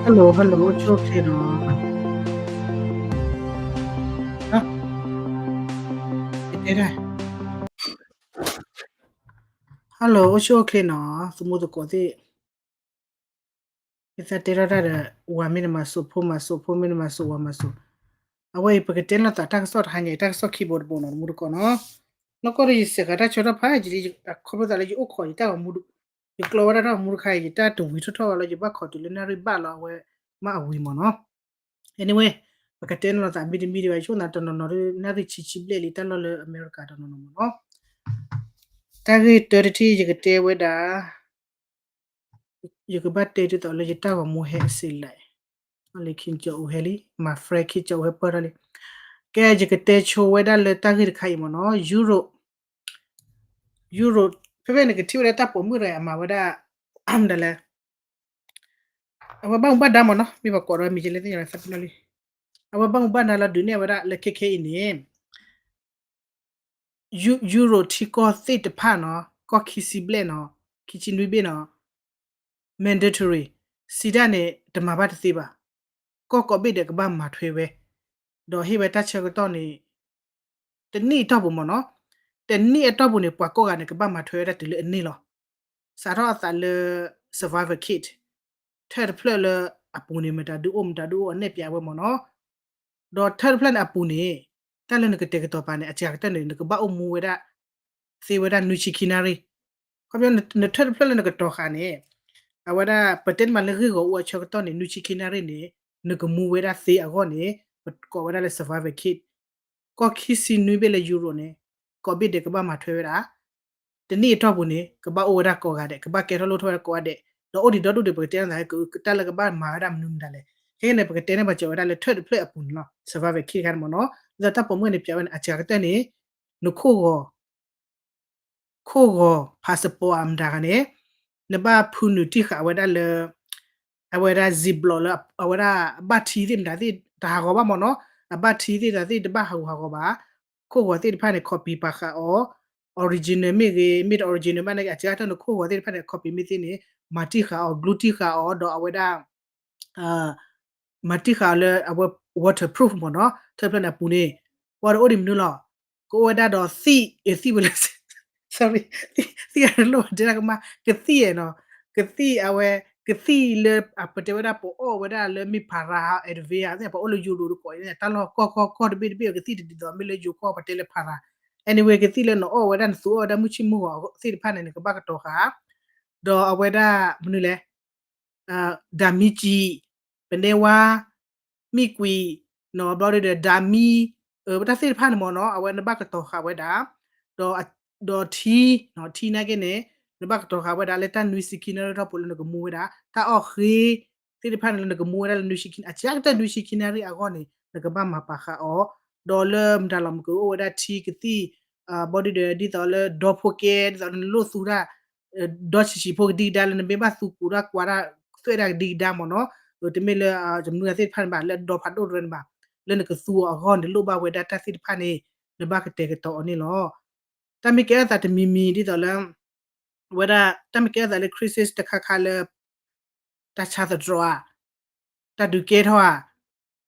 Hello hello အိၣ်ဆူၣ်အိၣ်ချ့နီၤ, တဲဒၣ်, hello အိၣ်ဆူၣ်အိၣ်ချ့နီၤ သမူသကိးသ့ၣ်, ယသးတဲထီၣ်တၢ်ဒီး ဝၤမ့ၢ်နမၤစိး ဖိမၤစိး ဖိမ့ၢ်နမၤစိး ဝၤမၤစိး, အဝဲအံၤပကတဲလိာ်သးတၢ်ကစီၣ်တဟါညါ တၢ်ကစီၣ်ခံဘိတဘိနီၤ သမူသကိးနီၤ, နီၢ်ကီၢ်ဒီးယစဲးဃာ်တၢ်ဆၢထီၣ်ဖးယံာ်လံ, ခီဖျိသးလၢယအိၣ်ခိးယတၢ်ဂီၤမူ ယကျီဝဲဒၣ်တၢ်ဂီၤမူတခါအံၤ ယတၢ်တဝံၤထီၣ်ထီၣ်ဘၣ်လီၤ ယဘၣ်ခိးတုၤလၢနၣ်ရံၣ်ဘၣ်လီၤ အဝဲမ့ၢ်အဝံၤမ့ၢ်နီၤ, anyway ပကတဲလိာ်သးမ့တမံၤဒံးဘၣ် ယဆိကမိၣ်သးတနီၤနီၤ နၣ်ရံၣ်ဆံဆံဘျဲၣ်လံ တၢ်လီၢ်လၢအမဲရကၤတနီၤနီၤမ့ၢ်နီၤ, တၢ်ဂ့ၢ်တၢတထံၣ် ယကတဲဝဲဒၣ် ယကဘၣ်တဲဒ်သိးလၢယတၢ်ဂီၤမူဟဲအစ့လဲၣ်, လၢ King George ဟဲလံ my friend King George ဟဲပၢၢ်ထီၣ်လံ, ကဲ ယကတဲဆိဝဲဒၣ်လၢတၢ်ဂ့ၢ်တခါအံၤမ့ၢ်နီၤ Europe, Europe ဖဲဖဲန့ၣ် ကထံၣ်ဝဲဒၣ်တၢ်ပိာ်မုၣ်တဂၤအမၤဝဲဒၣ် ဒ်လဲၣ် အဝဲဘၣ်မူဘၣ်ဒါမ့ၢ်နီၤ မ့ၢ်ပှၤကိးဒီးမံၤကလဲၣ်သ့ၣ်ညါလၢသးပ့ၤနီၣ်လံ, အဝဲဘၣ်မူဘၣ်ဒါလီၤဒုးနဲၣ်ဝဲဒၣ်လၢခဲခဲအံၤန့ၣ် ယူရိၤထံကီၢ်သ့ၣ်တဖၣ်နီၤ ကီၢ်ခံဆံဘျဲၣ်နီၤ ခံဆံနွံဘ့ၣ်နီၤ mandatory စံးတၢ်န့ၣ် တမၤဘၣ်တသ့ဘၣ်, ကီၢ်ကိးဘ့ၣ်ဒဲးကဘၣ်မၤထွဲဝဲ, ဒီးဟ့ၣ်ဝဲတၢ်ဆၢကတီၢ်န့ၣ် တနံၣ်အတီၢ်ပူၤမ့ၢ်နီၤ, တနံၣ်အတီၢ်ပူၤန့ၣ် ပှၤကိးဂၤန့ၣ် ကဘၣ်မၤထွဲဝဲဒၣ်တုၤလၢအန့ၢ်လီၤ. စးထီၣ်အသးလၢ survivor kit ထၢၣ်တဖျၢၣ်လၢအပူၤန့ၣ် မတၤဒုးအိၣ်မတၤဒုးအိၣ် အနဲၣ်ပၠးဝဲမ့ၢ်နီၤ, ဒီးထၢၣ်တဖျၢၣ်န့ၣ်အပူၤန့ၣ် တၢ်လၢနကတဲာ်ကတီၤပာ်န့ၣ် အစှၤကတၢၢ်န့ၣ် နကဘၣ်အိၣ်မူဝဲဒၣ် သ့ဝဲဒၣ်နွံဆံခံနၣ်ရံၣ်, ခီဖျိနထၢၣ်တဖျၢၣ်လၢနကတီၤဃာ်န့ၣ် အဝဲဒၣ် ပတဲတမံၤလၢဂ့ၢ်ဂီၤအူအဆၢကတီၢ်န့ၣ် နွံဆံခံနၣ်ရံၣ်န့ၣ် နကမူဝဲဒၣ်သ့အဂီၢ်န့ၣ် ပကိးဝဲဒၣ်လၢ survivor kit, ကီၢ်ခံဆံနွံဘ့ၣ်လၢယူရိၤန့ၣ် ကိးဘ့ၣ်ဒဲးကဘၣ်မၤထွဲဝဲဒၣ် တနံၣ်အတီၢ်ပူၤန့ၣ် ကဘၣ်အိၣ်ဝဲဒၣ်ကိးဂၤဒဲး ကဘၣ်ကဲထီၣ်လိၣ်ထီၣ်ဝဲဒၣ်ကိးဂၤဒဲး, ဒီးအိၣ်ဒံးဒီဒူၣ်ဒံး ပကတဲနသး တၢ်လၢကဘၣ်မၤဝဲဒၣ်မနုၤမတၤလဲၣ်. ခဲကနံၣ်န့ၣ် ပကတဲန့ၢ်ပှၤစၢၤဝဲဒၣ်လၢထၢၣ်တဖျၢၣ်အပူၤန့ၣ်လီၤ survivor kit တခါန့ၣ်မ့ၢ်နီၤ, ဒ်သိးတၢ်ပိာ်မုၣ်န့ၣ် ပၠးဝဲန့ၣ် အစှၤကတၢၢ်န့ၣ် နခိၣ်ဂီၤ ခိၣ်ဂီၤ passport အမတၤဂၤန့ၣ် နဘၣ်ဖုနုာ်တံၢ်ဃာ်ဝဲဒၣ်လၢ အဝဲဒၣ် ziplock လၢအဝဲဒၣ်အဘၣ်ထံသ့ၣ်မတၤသ့ၣ် တဟးဂီၤဘၣ်မ့ၢ်နီၤ, အဘၣ်ထံသ့ၣ်တဖၣ်သ့ၣ် တဘၣ်ဟးဂူာ်ဟးဂီၤဘၣ်, ခိၣ်ဂီၤသ့ၣ်တဖၣ်န့ၣ် copy ပာ်ဃာ်အီၤ, original မ့ၢ်ဂ့ၤ မ့ၢ်တ original ဘၣ်န့ၣ် အစှၤကတၢၢ်န့ၣ် ခိၣ်ဂီၤသ့ၣ်တဖၣ်န့ၣ် copy မ့ၢ်သ့န့ၣ် မၤတံၢ်ဃာ်အီၤ glue တံၢ်ဃာ်အီၤ ဒီးအဝဲဒၣ် မၤတံၢ်ဃာ်အီၤလၢအဝဲ waterproof မ့ၢ်နီၤ, ထၢၣ်တဖျၢၣ်န့ၣ်အပူၤန့ၣ် ပှၤတအိၣ်ဒံးမနုၤလီၤ, ကအိၣ်ဝဲဒၣ်ဒီးသံၣ် အသံၣ်ဝဲလၢ sorry သံၣ်အလိၣ်တဲဒၣ်ကမၣ် ကသံၣ်နီၤ, ကသံၣ်အဝဲ ကသံၣ်လၢ ပတဲဝဲဒၣ်ပအိၣ်ဝဲဒၣ်လၢမ့ၢ် para အ advance သ့ၣ် ပအိၣ်လၢယူရိၤတကိးအံၤ တၢ်လီၢ်ကီၢ်ကီၢ်ကီၢ်တဘ့ၣ်တဘ့ၣ် ကသံၣ်တဒ်သိး မ့ၢ်လၢယိၤကီၢ်ပတဲလၢ para, anyway ကသံၣ်လၢနအီၣ်ဝဲဒၣ်နသူအီၣ်ဝဲဒၣ်မုၢ်ဆ့ၣ်မုၢ်ဂီၤသ့ၣ်တဖၣ်န့ၣ် နကဘၣ်ကတီၤဃာ် ဒီးအဝဲဒၣ်မနုၤလဲၣ် ဒၤမံကံး, ပနဲဝါ, မံကွံာ်, နီၤဘျီဒီး ဒၤမံ, ပတၢ်သ့ၣ်တဖၣ်န့ၣ်မ့ၢ်နီၤ အဝဲနဘၣ်ကတီၤဃာ်ဝဲဒၣ်, ဒီး ဒီးထံ, ထံနာ်က့န့ၣ် နဘၣ်ကတီၤဃာ်ဝဲဒၣ်လၢတၢ်နွံဆံခံနၣ်ရံၣ်ထီၣ်ဖိလၢနကမူဝဲဒၣ် တၢ်အီၣ်ဃ့ သ့ၣ်တဖၣ်န့ၣ်လၢနကမူဝဲဒၣ်လၢနွံဆံခံ အစှၤကတၢၢ်နွံဆံခံနၣ်ရံၣ်အဂီၢ်န့ၣ် နကဘၣ်မၤပာ်ဃာ်အီၤ, ဒီးလၢမတၤလီၤမ့ၢ်ကအိၣ်ဝဲဒၣ်ထံကသံၣ် ဘီဒုဒီး ဒ်သိးလၢဒီဖိကဲ ဒ်သိးလၢနလိၣ်သူတၢ် ဒီဆံးဆံးဖိကဒံကဒါလၢနမ့ၢ်ဘၣ်သူကူးတၢ်ကွၢ်တၢ်သွဲၣ်တၢ်ကဒံကဒါမ့ၢ်နီၤ, တမ့ၢ်လၢ ကမနုၤသ့ၣ်တဖၣ်န့ၣ်ဘၣ် လၢဒီဖးဒိၣ်တရၢန့ၣ်ဘၣ်, လၢနကသူအီၤအဂီၢ်န့ၣ် လိၣ်ဘၣ်ဝဲဒၣ်တၢ်သ့ၣ်တဖၣ်န့ၣ် နဘၣ်ကတဲာ်ကတီၤအီၤန့ၣ်လီၤ. တၢ်မ့ၢ်ကဲထီၣ်သးတမံၤမံၤဒ်သိးလၢ ဝဲဒၣ် တၢ်မ့ၢ်ကဲထီၣ်သးလၢ crisis တခါခါလၢ တၢ်ဆါသတြီၤဧါ, တၢ်ဒုးကဲထီၣ်ဧါ,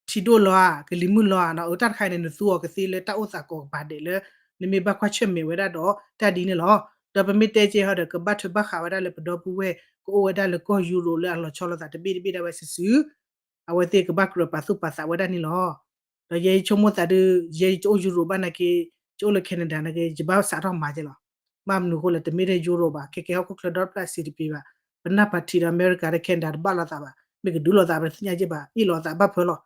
ထံဒိၣ်လီၤဧါ, ကလံၤမုၢ်လီၤဧါနီၤ, အတၢ်တခါအံၤန့ၣ် နသူအီၤကသ့လၢတၢ်အိၣ်သးကိးကပၤဒဲးလၢ နမ့ၢ်ဘၣ်ကွၢ်ဆၢၣ်မဲာ်ဝဲဒၣ်ဒီးတၢ်ဒ်န့ၣ်လီၤ. ဒီးပမ့ၢ်တဲကဲဟီဒီး ကဘၣ်ထွဲဘၣ်ဃးဝဲဒၣ်လၢပဒီပုၢ်ဝဲၢ် ကအိၣ်ဝဲဒၣ်လၢကီၢ်ယူရိၤလၢအလီၤဆီလိာ်သးတဘ့ၣ်တဘ့ၣ်ဒၣ်ဝဲစုာ်စုာ် အဝဲသ့ၣ်ကဘၣ်ကြၢးပာ်သူၣ်ပာ်သးဝဲဒၣ်န့ၣ်လီၤ. ဒီးယဲယဆိကမိၣ်သးဒုး ယဲယကအိၣ်ယူရိၤဘၣ်နာ်က့ ယအိၣ်လၢ Canada နာ်က့ ယဘၣ်စးထီၣ်မၤကဲလီၤ. ဘၣ်မနုၤအဃိလဲၣ် တမ့ၢ်ထဲယူရိၤဘၣ် ခဲကဲဟီၣ်ခိၣ်ချၢဒီတဖျၢၣ်စံးတပ့ၤဘၣ်. ပနၢ်ပၢၢ်ထံဒီး အမဲရကၤဒီး Canada တဘၣ်လိာ်သးဘၣ်. မ့ၢ်ကဒုးလိာ်သး ပတသ့ၣ်ညါက့ဘၣ် အ့ၣ်လိာ်သးဘၣ်ဖၢလီၤ.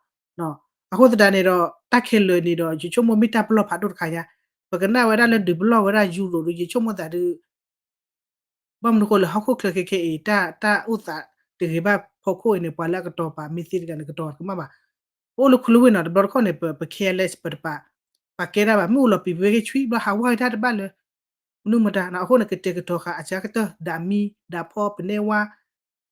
အဃိသတးန့ၣ်ဒီး တၢ်ခဲလၢာ်န့ၣ်ဒီး ယဆိကမိၣ်မ့ၢ်တၢ်ပလီၢ်ဖးဒိၣ်တခါညါ, ပကနၣ်ဝဲဒၣ်လၢဒုးပလီၢ်ဝဲဒၣ်ယူရိၤဒီး ယဆိကမိၣ်သးဒုး ဘၣ်မနုၤအဃိလဲၣ် ဟီၣ်ခိၣ်ချၢခဲခဲအံၤ တၢ် တၢ်အိၣ်သးတဂ့ၤဘၣ်ဖီခိၣ်အံၤန့ၣ် ပှၤလၢအကတီၤပာ်မ့ၢ်သ့တဂၤန့ၣ် ကတီၤကမၣ်ဘၣ်. ပအိၣ်လၢခူလၢဝ့ၢ်နီၤ တဘျီတခီၣ်န့ၣ် ပ ပ careless ပတပာ် ပာ်ကဲတၢ်ဘၣ် မ့ၣ်အူလီၤပံာ်ပဝဲက့ၤဆွံ ဘျီဟးဝါက့ၤတၢ်တဘၣ်လၢ မနုၤမတၤနီၤ အဃိန့ၣ် ကတဲာ်ကတီၤဃာ်အစှၤကတၢၢ် ဒၤမံ ဒၤဖီ ပနဲဝါ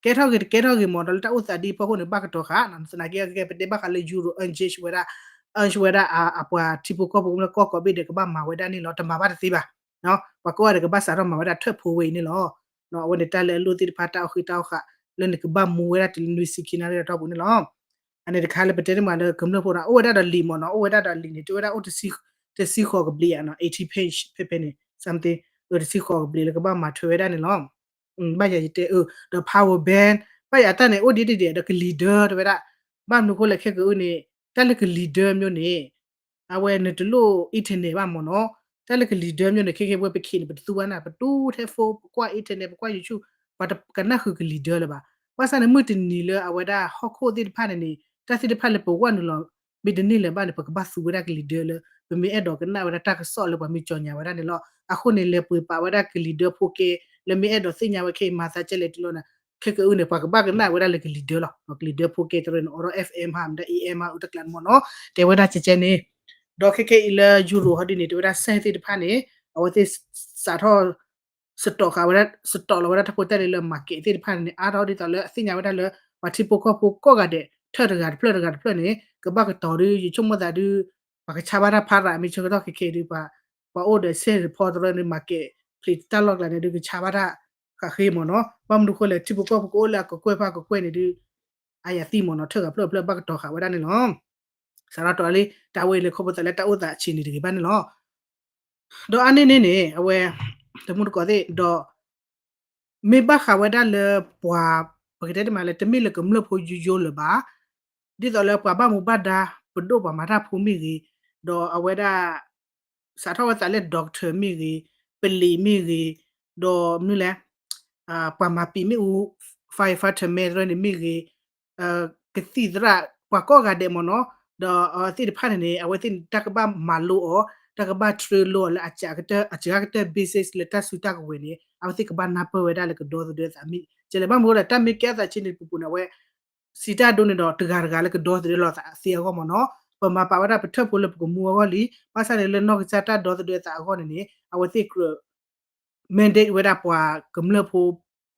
ကဲထီၣ်ဂ့ၤတကဲထီၣ်ဂ့ၤမ့ၢ်ဒီး လၢတၢ်အိၣ်သးဒ်အံၤဖီခိၣ်န့ၣ် ဘၣ်ကတီၤဃာ်နီၤ သနာ်က့ ကဲ ပတဲဘၣ်ဃးလၢယူရိၤ urge ဝဲဒၣ် urge ဝဲဒၣ် အပှၤထံဖိကီၢ်ဖိလၢကီၢ်ကိးဘ့ၣ်ဒဲး ကဘၣ်မၤဝဲဒၣ်န့ၣ်လီၤ တမၤဘၣ်တသ့ဘၣ် ပှၤကိးဂၤဒဲးကဘၣ်စးထီၣ်မၤဝဲဒၣ်ထၢၣ်ဖိဝဲအံၤန့ၣ်လီၤ. အဝဲန့ၣ်တၢ်လၢအလိၣ်သ့ၣ်တဖၣ် တၢ်အီၣ်ဃ့တၢ်အီၣ်ဃာ် လၢနကဘၣ်မူဝဲဒၣ်တုၤလၢနွံဆံခံနၣ်ရံၣ်အတီၢ်ပူၤန့ၣ်လီၤ. အန့ၣ်တခါလၢပတဲန့ၣ်မးလၢကမျၢၢ်ဖိန့ၣ် အိၣ်ဝဲဒၣ်ဒီးလံာ်မ့ၢ်နီၤ, အိၣ်ဝဲဒၣ်ဒီးလံာ်န့ၣ် တဲဝဲဒၣ်အိၣ်တဆံဃိးကဘျံးဧါနီၤ, eighty page ဖဲဖဲန့ၣ် something တဆံဃိးကဘျံးလၢကဘၣ်မၤထွဲဝဲဒၣ်န့ၣ်လီၤ. ဘၣ်ယၤယတဲအၢ ဒီး power bank ဘၣ်ယၤတၢ်န့ၣ် အိၣ်ဒ်ဒ်ဒဲးဒီးကလံၤဒၢတဲဝဲဒၣ်, ဘၣ်မနုၤဃိလဲၣ်ခဲကအုၣ်န့ၣ် တၢ်လၢကလံၤဒၢမျိၤန့ၣ် အဝဲနတလိၣ် internet ဘၣ်မ့ၢ်နီၤ, တၢ်လၢကလံၤဒၢမျိၤန့ၣ် ခဲခဲဝဲပခံးန့ၣ် ပတသူဘၣ်နၤ, ပတူထဲ phone ပကွၢ် internet ပကွၢ် YouTube ပှၤတကနၣ်ဃုာ်ကလံၤဒၢလၢၤဘၣ်. ဘၣ်ဆၣ်န့ၣ် မုၢ်တနံၤလၢအဝဲဒၣ်ဟီၣ်ခိၣ်သ့ၣ်တဖၣ်န့ၣ်န့ၣ် တၢ်သ့ၣ်တဖၣ်လၢပဝဲနုာ်လီၤ မ့ၢ်တန့ၢ်လၢၤဘၣ်န့ၣ် ပကဘၣ်သူဝဲဒၣ်ကလံၤဒၢလၢ ပမ့ၢ်အဲၣ်ဒိးကနၣ်ဝဲဒၣ်တၢ်ကစီၣ်လၢပှၤမ့ၢ်ကြေညာဝဲဒၣ်န့ၣ်လီၤ. အဃိန့ၣ် လဲၤပှ့ၤပာ်ဝဲဒၣ်ကလံၤဒၢဖိကဲ လၢမ့ၢ်အဲၣ်ဒိးသ့ၣ်ညါဝဲခဲအံၤမၤသးကဲလဲၣ်တုၤလီၤန့ၣ် ခဲကအုၣ်န့ၣ် ပှၤကဘၣ်ကနၣ်ဝဲဒၣ်လၢကလံၤဒၢလီၤ. ကလံၤဒၢဖိကဲတရၢန့ၣ် အိးထီၣ် FM ဟါ မတၤ AM ဟါအုတကျးန့ၣ်မ့ၢ်နီၤ, တဲဝဲဒၣ်ကဲကဲန့ၣ်, ဒီးခဲခဲအံၤလၢ Europe ဟီဒ်န့ၣ် တဲဝဲဒၣ် စဲသ့ၣ်တဖၣ်န့ၣ် အဝဲသ့ၣ်စးထီၣ် စတီးဃာ်ဝဲဒၣ် စတီးလီၤဝဲဒၣ်တၢ်ဖိတၢ်လံၤလၢ market သ့ၣ်တဖၣ်န့ၣ် အါထီၣ်ဒ်သိးလၢအသ့ၣ်ညါဝဲဒၣ်လၢ ပှၤထံဖိကီၢ်ဖိကိးဂၤဒဲး ထၢၣ်တဂၤတဖျၢၣ်တဂၤတဖျၢၣ်န့ၣ် ကဘၣ်ကတီၤဒ် ယဆိကမိၣ်သးဒ် ပှၤကဆါဘၣ်တၢ်ဖးရးမ့ၢ်ဆၢကတီၢ်ခဲခဲဒ် ပှၤအိၣ်ဒီး စဲသ့ၣ်တဖၣ်တရၢန့ၣ် market place တၢ်လီၢ်ကျါန့ၣ်ဒ် ကဆါဘၣ်တၢ်ဃးဃ့မ့ၢ်နီၤ, ဘၣ်မနုၤဃိလဲၣ် ထံဖိကီၢ်ဖိကအိၣ်လၢအကကွဲၢ်ဖၣ်ကကွဲၢ်န့ၣ်ဒ် အါယၤသံမ့ၢ်နီၤ, ထၢၣ်ဂၤဖျၢၣ်ဖျၢၣ်ဘၣ်ကတီၤဃာ်ဝဲဒၣ်န့ၣ်လီၤ. စးထီၣ်တီၤလံ တၢ်ဝဲအံၤန့ၣ် ခီဖျိသးလၢတၢ်အိၣ်သးအဆံးန့ၣ်တဂ့ၤဘၣ်န့ၣ်လီၤ. ဒီးအါန့ၢ်န့ၣ်န့ၣ် အဝဲ တမူတကိးသ့ၣ်ဒီး မ့ၢ်ဘၣ်ဃးဝဲဒၣ်လၢပှၤ ပကတဲတမးလၢ တမ့ၢ်လၢကမျၢၢ်ဖိယိယိလၢၤဘၣ်, ဒ်သိးလၢပှၤဘၣ်မူဘၣ်ဒါ ပဒိၣ်ပှၤမၤတၢ်ဖိမ့ၢ်ဂ့ၤ, ဒီးအဝဲဒၣ် စးထီၣ်ဝဲသးလၢ doctor မ့ၢ်ဂ့ၤ, ပလံးမ့ၢ်ဂ့ၤ, ဒီးမနုၤလဲၣ် ပှၤမၤပံာ်မ့ၣ်အူ firefighter မဲတရၢန့ၣ်မ့ၢ်ဂ့ၤ, ကသံၣ်သရၣ် ပှၤကိးဂၤဒဲးမ့ၢ်နီၤ, ဒီးအဝဲသ့ၣ်တဖၣ်န့ၣ်န့ၣ် အဝဲသ့ၣ်န့ၣ် တၢ်ကဘၣ်မၤလိအီၤ, တၢ်ကဘၣ် train လိအီၤလၢအစှၤကတၢၢ် အစှၤကတၢၢ် basis လၢတၢ်စုတၢ်ကဝဲၤန့ၣ် အဝဲသ့ၣ်ကဘၣ်နၢ်ပၢၢ်ဝဲဒၣ်လၢကဒီသဒၢသးမ့ၢ်ကဲလဲၣ်, ဘၣ်မနုၤလဲၣ် တၢ်မ့ၢ်ကဲအသးဆံးန့ၣ်ပူၤပူၤန့ၣ် အဝဲ စံးတၢ်ဒိန့ၣ်ဒီး တဂၤတဂၤလၢကဒီသဒၢလိာ်သးသ့အဂီၢ်မ့ၢ်နီၤ, ပမၤပာ်ဝဲဒၣ်ပထၢၣ်ဖိလၢပကမူအဂီၢ်လံ, ဘၣ်ဆၣ်န့ၣ်လၢနီၢ်ကစၢ်တၢ်ဒီသဒၢသးအဂီၢ်န့ၣ်န့ၣ် အဝဲသ့ၣ်ကြၢး mandate ဝဲဒၣ်ပှၤကမျၢၢ်ဖိ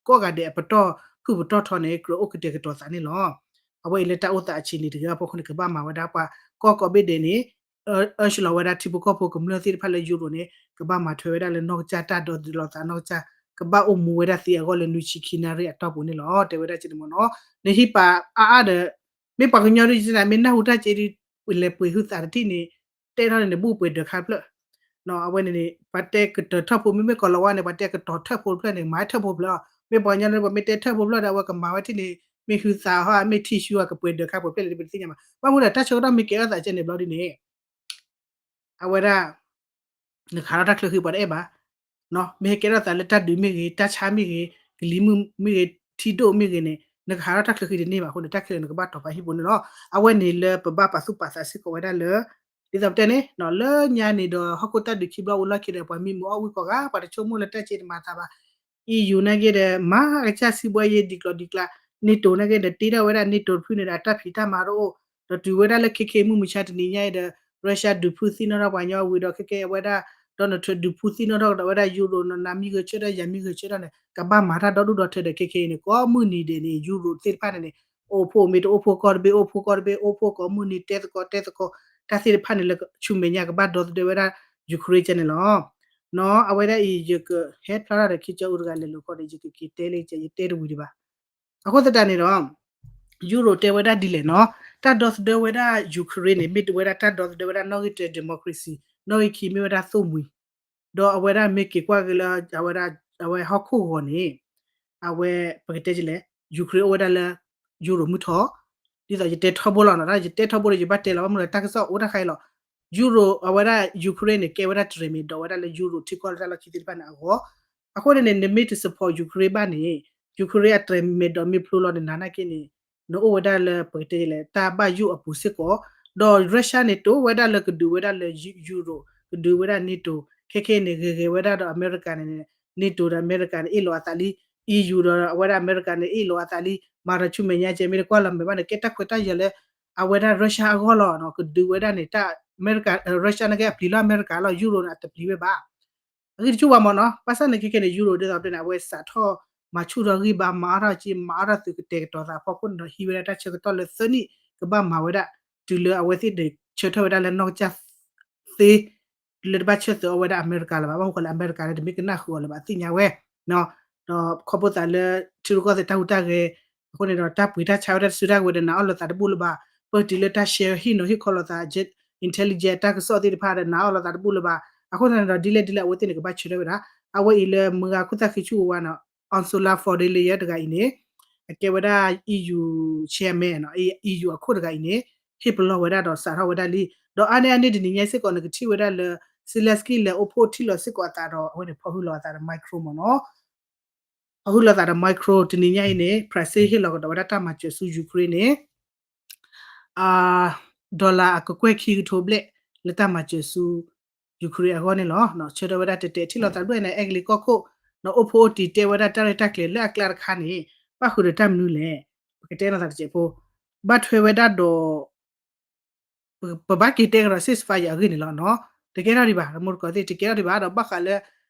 ကိးဂၤဒဲးအပတီၢ်ဖုၣ်ပတီၢ်ထီန့ၣ် ကြၢးအိၣ်ကတဲာ်ကတီၤသးန့ၣ်လီၤ. အဝဲအံၤလၢတၢ်အိၣ်သးအဆံးန့ၣ်တဂ့ၤအဖီခိၣ်န့ၣ် ကဘၣ်မၤဝဲဒၣ်ပှၤကီၢ်ကိးဘ့ၣ်ဒဲးန့ၣ် အၢၣ်စလီၤဝဲဒၣ်ထံဖိကီၢ်ဖိကမျၢၢ်သ့ၣ်တဖၣ်လၢ Europe န့ၣ် ကဘၣ်မၤထွဲဝဲဒၣ်လၢနီၢ်ကစၢ်တၢ်ဒီသဒၢလိာ်သး နီၢ်ကစၢ် ကဘၣ်အိၣ်မူဝဲဒၣ်သ့အဂီၢ်လၢနွံဆံခံနၣ်ရံၣ်အတီၢ်ပူၤန့ၣ်လီၤ. တဲဝဲဒၣ်ကဲန့ၣ်မ့ၢ်နီၤ နဟံးပာ်အါအါဒီး မ့ၢ်ပှၤကညီဒ်ယဲန့ၣ် မ့ၢ်နၢ်ဟူတၢ်ကဲဒ် လဲၤပှ့ၤဟုသးတထံၣ်န့ၣ် တဲထီၣ်န့ၣ် နဘူးပှဲၤဒၢးခါတဖျၢၣ် အဝဲန့ၣ်န့ၣ် ပှၤတဲကတၢၢ်ထၢၣ်ဖိ မ့မ့ၢ်ကီၤလၤဝါန့ၣ် ပှၤတဲကတီၤထၢၣ်ဖိတဖျၢၣ်န့ၣ် မၤထၢၣ်ဖိတဖျၢၣ်လီၤ. မ့ၢ်ပှၤကညီန့ၣ် ပှၤမ့ၢ်တဲထၢၣ်ဖိတဖျၢၣ်ဒီး အဝဲကမၤဝဲထံၣ်န့ၣ် မ့ၢ်ဟုသးဟီ မ့ၢ်ထံၣ်ဆူအကပှဲၤဒၢးခါပှဲၤဖျၢၣ်လဲၣ် ပတသ့ၣ်ညါဘၣ်. ဘၣ်မနုၤဒီး တၢ်ဆၢကတီၢ်မ့ၢ်ကဲထီၣ်သးကဲန့ၣ်ဘျီဒ်န့ၣ် အဝဲဒၣ် နကဟးထီၣ်တၢ်ချၢဃံပှၤတအဲၣ်ဘၣ်. မ့ၢ်ဟဲကဲထီၣ်သးလၢတၢ်ဒုးမ့ၢ်ဂ့ၤ, တၢ်ဆါမ့ၢ်ဂ့ၤ, ကလံၤမုၢ်မ့ၢ်ဂ့ၤ, ထံဒိၣ်မ့ၢ်ဂ့ၤန့ၣ် နကဟးထီၣ်တၢ်ချၢဃံတန့ၢ်ဘၣ်အဃိန့ၣ် တၢ်ခဲလၢာ်နကဘၣ်တီၤပာ်ဟံၣ်ပူၤန့ၣ်လီၤ. အဝဲန့ၣ်လၢပဘၣ်ပာ်သူၣ်ပာ်သးစ့ၢ်ကီးဝဲဒၣ်လၢ ဒ်သိးပတဲန့ၣ် လၢညါန့ၣ်ဒီး ဟီၣ်ခိၣ်တၢ်ဒုးခံဘျီအိၣ်လီၢ်ခံဒီး ပှၤမံမုာ်အီၣ်ဝံကိးဂၤ ပှၤတဆိကမိၣ်လၢတၢ်စ့တမၤသးဘၣ် EU နာ်က့ဒီး မၤကစၢ်စံးဘှီယဲဒ်ကျိၤဒ်ကျါ, NATO နာ်က့ဒီး တ့ထီၣ်ဝဲဒၣ် NATO တဖုန့ၣ်ဒီး အတၢ်ဖံးတၢ်မၤတအိၣ်, ဒီးတုၤဝဲဒၣ်လၢခဲခဲအံၤ မုၢ်မဆါတနံၤညါအံၤဒီး Russia ဒုးဖုသံနီၣ်ထီၣ်ပှၤကညီဝံၤဒီး ခဲခဲအဝဲဒၣ် Donald Trump ဒုးဖုသံနီၣ်ထီၣ်ဒီးဝဲဒၣ် Euro နီၤ နၤမံဂဲၤဆၢထၢၣ် ယၤမံဂဲၤဆၢထၢၣ်န့ၣ် ကဘၣ်မၤတၢ်ဒီဒူၣ်ဒီထၢဒီး ခဲခဲအံၤန့ၣ် ကိးမုၢ်နံၤဒဲးန့ၣ် Euro သ့ၣ်တဖၣ်န့ၣ်န့ၣ် အိၣ်ဖှိၣ်မ့ၢ်တအိၣ်ဖှိၣ်ကီၢ်တဘ့ၣ် အိၣ်ဖှိၣ်ကီၢ်တဘ့ၣ် အိၣ်ဖှိၣ်ကိးမုၢ်နံၤ တဲသကိးတဲသကိး တၢ်သ့ၣ်တဖၣ်န့ၣ်လၢဆူမဲာ်ညါကဘၣ်ဒီသဒၢဝဲဒၣ် Ukraine ကဲန့ၣ်လီၤ. နီၤ အဝဲဒၣ်အံၤ ယကဟဲဖျါထီၣ်ဒီး ခံကၠီအူတဂၤလဲၤလိာ်ခီဒီး ယကက့ၤတဲလၢ ယတဲတဝံၤဒံးဘၣ်. အဃိသတးန့ၣ်ဒီး Euro တဲဝဲဒၣ်ဒ်လဲၣ်နီၤ, တၢ်ဒီသဒၢဝဲဒၣ် Ukraine န့ၣ် မ့ၢ်တဝဲဒၣ်တၢ်ဒီသဒၢဝဲဒၣ် နီၣ်ဂံၢ်တၢ democracy, နီၣ်ဂံၢ်ခံမ့ၢ်ဝဲဒၣ်သိၣ်မှံၤ, ဒီးအဝဲဒၣ်မ့ၢ်က့ၤကွၢ်က့ၤလၢ အဝဲဒၣ် အဝဲဟီၣ်ခိၣ်ဂီၤန့ၣ် အဝဲ ပကတဲဒ်လဲၣ် Ukraine အိၣ်ဝဲဒၣ်လၢ Euro မုၢ်ထီၣ်, ဒ်သိးယတဲထီဘိလီၤနီၤ, တၢ်ယတဲထီဘိဒီး ယဘၣ်တဲလီၤ ဘၣ်မနုၤလဲၣ် တၢ်ကစီၣ်အိၣ်တၢ်ခါအံၤလီၤ. Euro အဝဲဒၣ် Ukraine န့ၣ် ကဲဝဲဒၣ်တရံးမ့ၢ်ဒီးဝဲဒၣ်လၢ Euro ထံကီၢ်လၢတၢ်လီၢ်ခံသ့ၣ်တဖၣ်န့ၣ်အဂီၢ်, အဃိန့ၣ်န့ၣ် နမ့ၢ်တ support Ukraine ဘၣ်န့ၣ် Ukraine အတရံးမ့ၢ်ဒီးမ့ၢ်ဖျိလီၤန့ၣ် နၤနာ်က့န့ၣ် နအိၣ်ဝဲဒၣ်လၢပကတဲဒ်လဲၣ် တၢ်ဘၣ်ယိၣ်အပူၤစ့ၢ်ကီး, ဒီး Russia န့ၣ် တိၢ်ဝဲဒၣ်လၢကဒုးဝဲဒၣ်လၢ Euro, ကဒုးဝဲဒၣ် NATO, ခဲခဲအံၤန့ၣ် ဂဲၤဂဲၤဝဲဒၣ်ဒီးအမဲရကၤန့ၣ် NATO ဒီးအမဲရကၤန့ၣ် အ့ၣ်လိာ်အသးလံ, EU ဒီးအဝဲဒၣ်အမဲရကၤန့ၣ် အ့ၣ်လိာ်အသးလံ, မၤဒီးဆူမဲာ်ညါကဲ မ့ၢ်တကွၢ်လီၤမဲာ်ဘၣ်န့ၣ် ကဲတၢ်ခွဲးတၢ်ယာ်လၢ အဝဲဒၣ် Russia အဂီၢ်လီၤ, ကဒုးဝဲဒၣ်န့ၣ် တၢ်အမဲရကၤ Russia နာ်က့အပျံၤလီၤအမဲရကၤလီၤ Euro န့ၣ် အတပျံၤဝဲဘၣ်. အဂံၢ်တဆူၣ်ဘၣ်မ့ၢ်နီၤ, ဘၣ်ဆၣ်န့ၣ်ခဲခဲန့ၣ် Euro ဒ်သိးပတဲန့ၣ် အဝဲစးထီၣ်မၤဆူၣ်ထီၣ်ဂံၢ်ဘါ မၤအါထီၣ်က့ မၤအါထီၣ်သုးကတဲာ်ကတီၤသးအဖီခိၣ်န့ၣ်ဒီး ဟံးဝဲဒၣ်တၢ်ဆၢကတီၢ်လၢသၢနံၣ် ကဘၣ်မၤဝဲဒၣ် တုၤလၢအဝဲသ့ၣ်ဒုးဆၢထၢၣ်ဝဲဒၣ်လၢနီၢ်ကစၢ်သ့ လၢတဘၣ်ဆၢသၢအီၤဝဲဒၣ်အမဲရကၤလၢၤဘၣ်, ဘၣ်မနုၤဃိလၢအမဲရကၤန့ၣ် တမ့ၢ်ကနၣ်ဃုာ်အီၤလၢၤဘၣ် သ့ၣ်ညါဝဲ, ဒီးခီဖျိသးလၢ ထံရူၢ်ကီၢ်သဲးတၢ်ဟူးတၢ်ဂဲၤ အဃိန့ၣ်ဒီး တၢ်ပှ့ၤတၢ်ဆါဝဲတၢ်စုတၢ်ကဝဲၤဒီး နာ်အီၣ်လိာ်သးတဘူၣ်လၢၤဘၣ်. ပၢၢ်တုၤလၢတၢ် share ဟ့ၣ်နီၤဟ့ၣ်ခီလိာ်သး intelligence တၢ်ကစီၣ်သ့ၣ်တဖၣ်ဒီး နာ်အီၣ်လိာ်သးတဘူၣ်လၢၤဘၣ်. အဃိသတးန့ၣ်ဒီး ဒ်လဲၣ်ဒ်လဲၣ် အဝဲသ့ၣ်န့ၣ်ကဘၣ်ဆၢထၢၣ်ဝဲဒၣ်. အဝဲအံၤလၢမုၢ်ဂၤခိၣ်သၣ်ဃံဆူၣ်ဝါဝါနီၤ Ursula von der Leyen တဂၤအံၤန့ၣ် အကဲဝဲဒၣ် EU chairman နီၤ EU အခိၣ်တဂၤအံၤန့ၣ် ဟ့ၣ်ပလီၢ်ဝဲဒၣ်ဒီးစးထီၣ်ဝဲဒၣ်လံ. ဒီးအါန့ၢ်အါန့ၢ်တနံၤညါစ့ၢ်ကီး နကထံၣ်ဝဲဒၣ်လၢ Zelensky လဲၤအိၣ်ဖှိၣ်ထံၣ်လီၤစ့ၢ်ကီးအသးဒီး အဝဲန့ၣ်ဖီၣ်ဟုလိာ်အသးဒီး Macron မ့ၢ်နီၤ ဖီၣ်ဟုလိာ်သးဒီး Macron တနံၤညါအံၤန့ၣ် France ဟ့ၣ်လီၤကဒီးဝဲဒၣ်တၢ်မၤစၢၤဆူ Ukraine န့ၣ် dollar အကကွဲၢ်ခံကထိဘျဲၣ် လၢတၢ်မၤစၢၤဆူ Ukraine အဂီၢ်န့ၣ်လီၤ. ဆၢထၢၣ်ဝဲဒၣ်တဲာ်တဲာ် ထံၣ်လိာ်သးတဘျီန့ၣ် အဲကလံးကီၢ်ခိၣ် ဒီးအိၣ်ဖှိၣ်အိၣ်တံၢ်တဲဝဲဒၣ်တၢ်ရဲၣ်တၢ်ကျဲၤလၢအကျါတခါန့ၣ် ဘၣ်ဃုာ်ဒီးတၢ်မနုၤလဲၣ်. ပကတဲလိာ်သးတစဲးဖိ ဘၣ်ထွဲဝဲဒၣ်ဒီး ပဘၣ်က့ၤတဲကဒီး ceasefire အဂ့ၢ်န့ၣ်လီၤနီၤ. တကဲထီၣ်ဒံးဘၣ် တမူတကိးသ့ၣ် တကဲထီၣ်ဒံးဘၣ်ဒီး ဘၣ်ဃးလၢ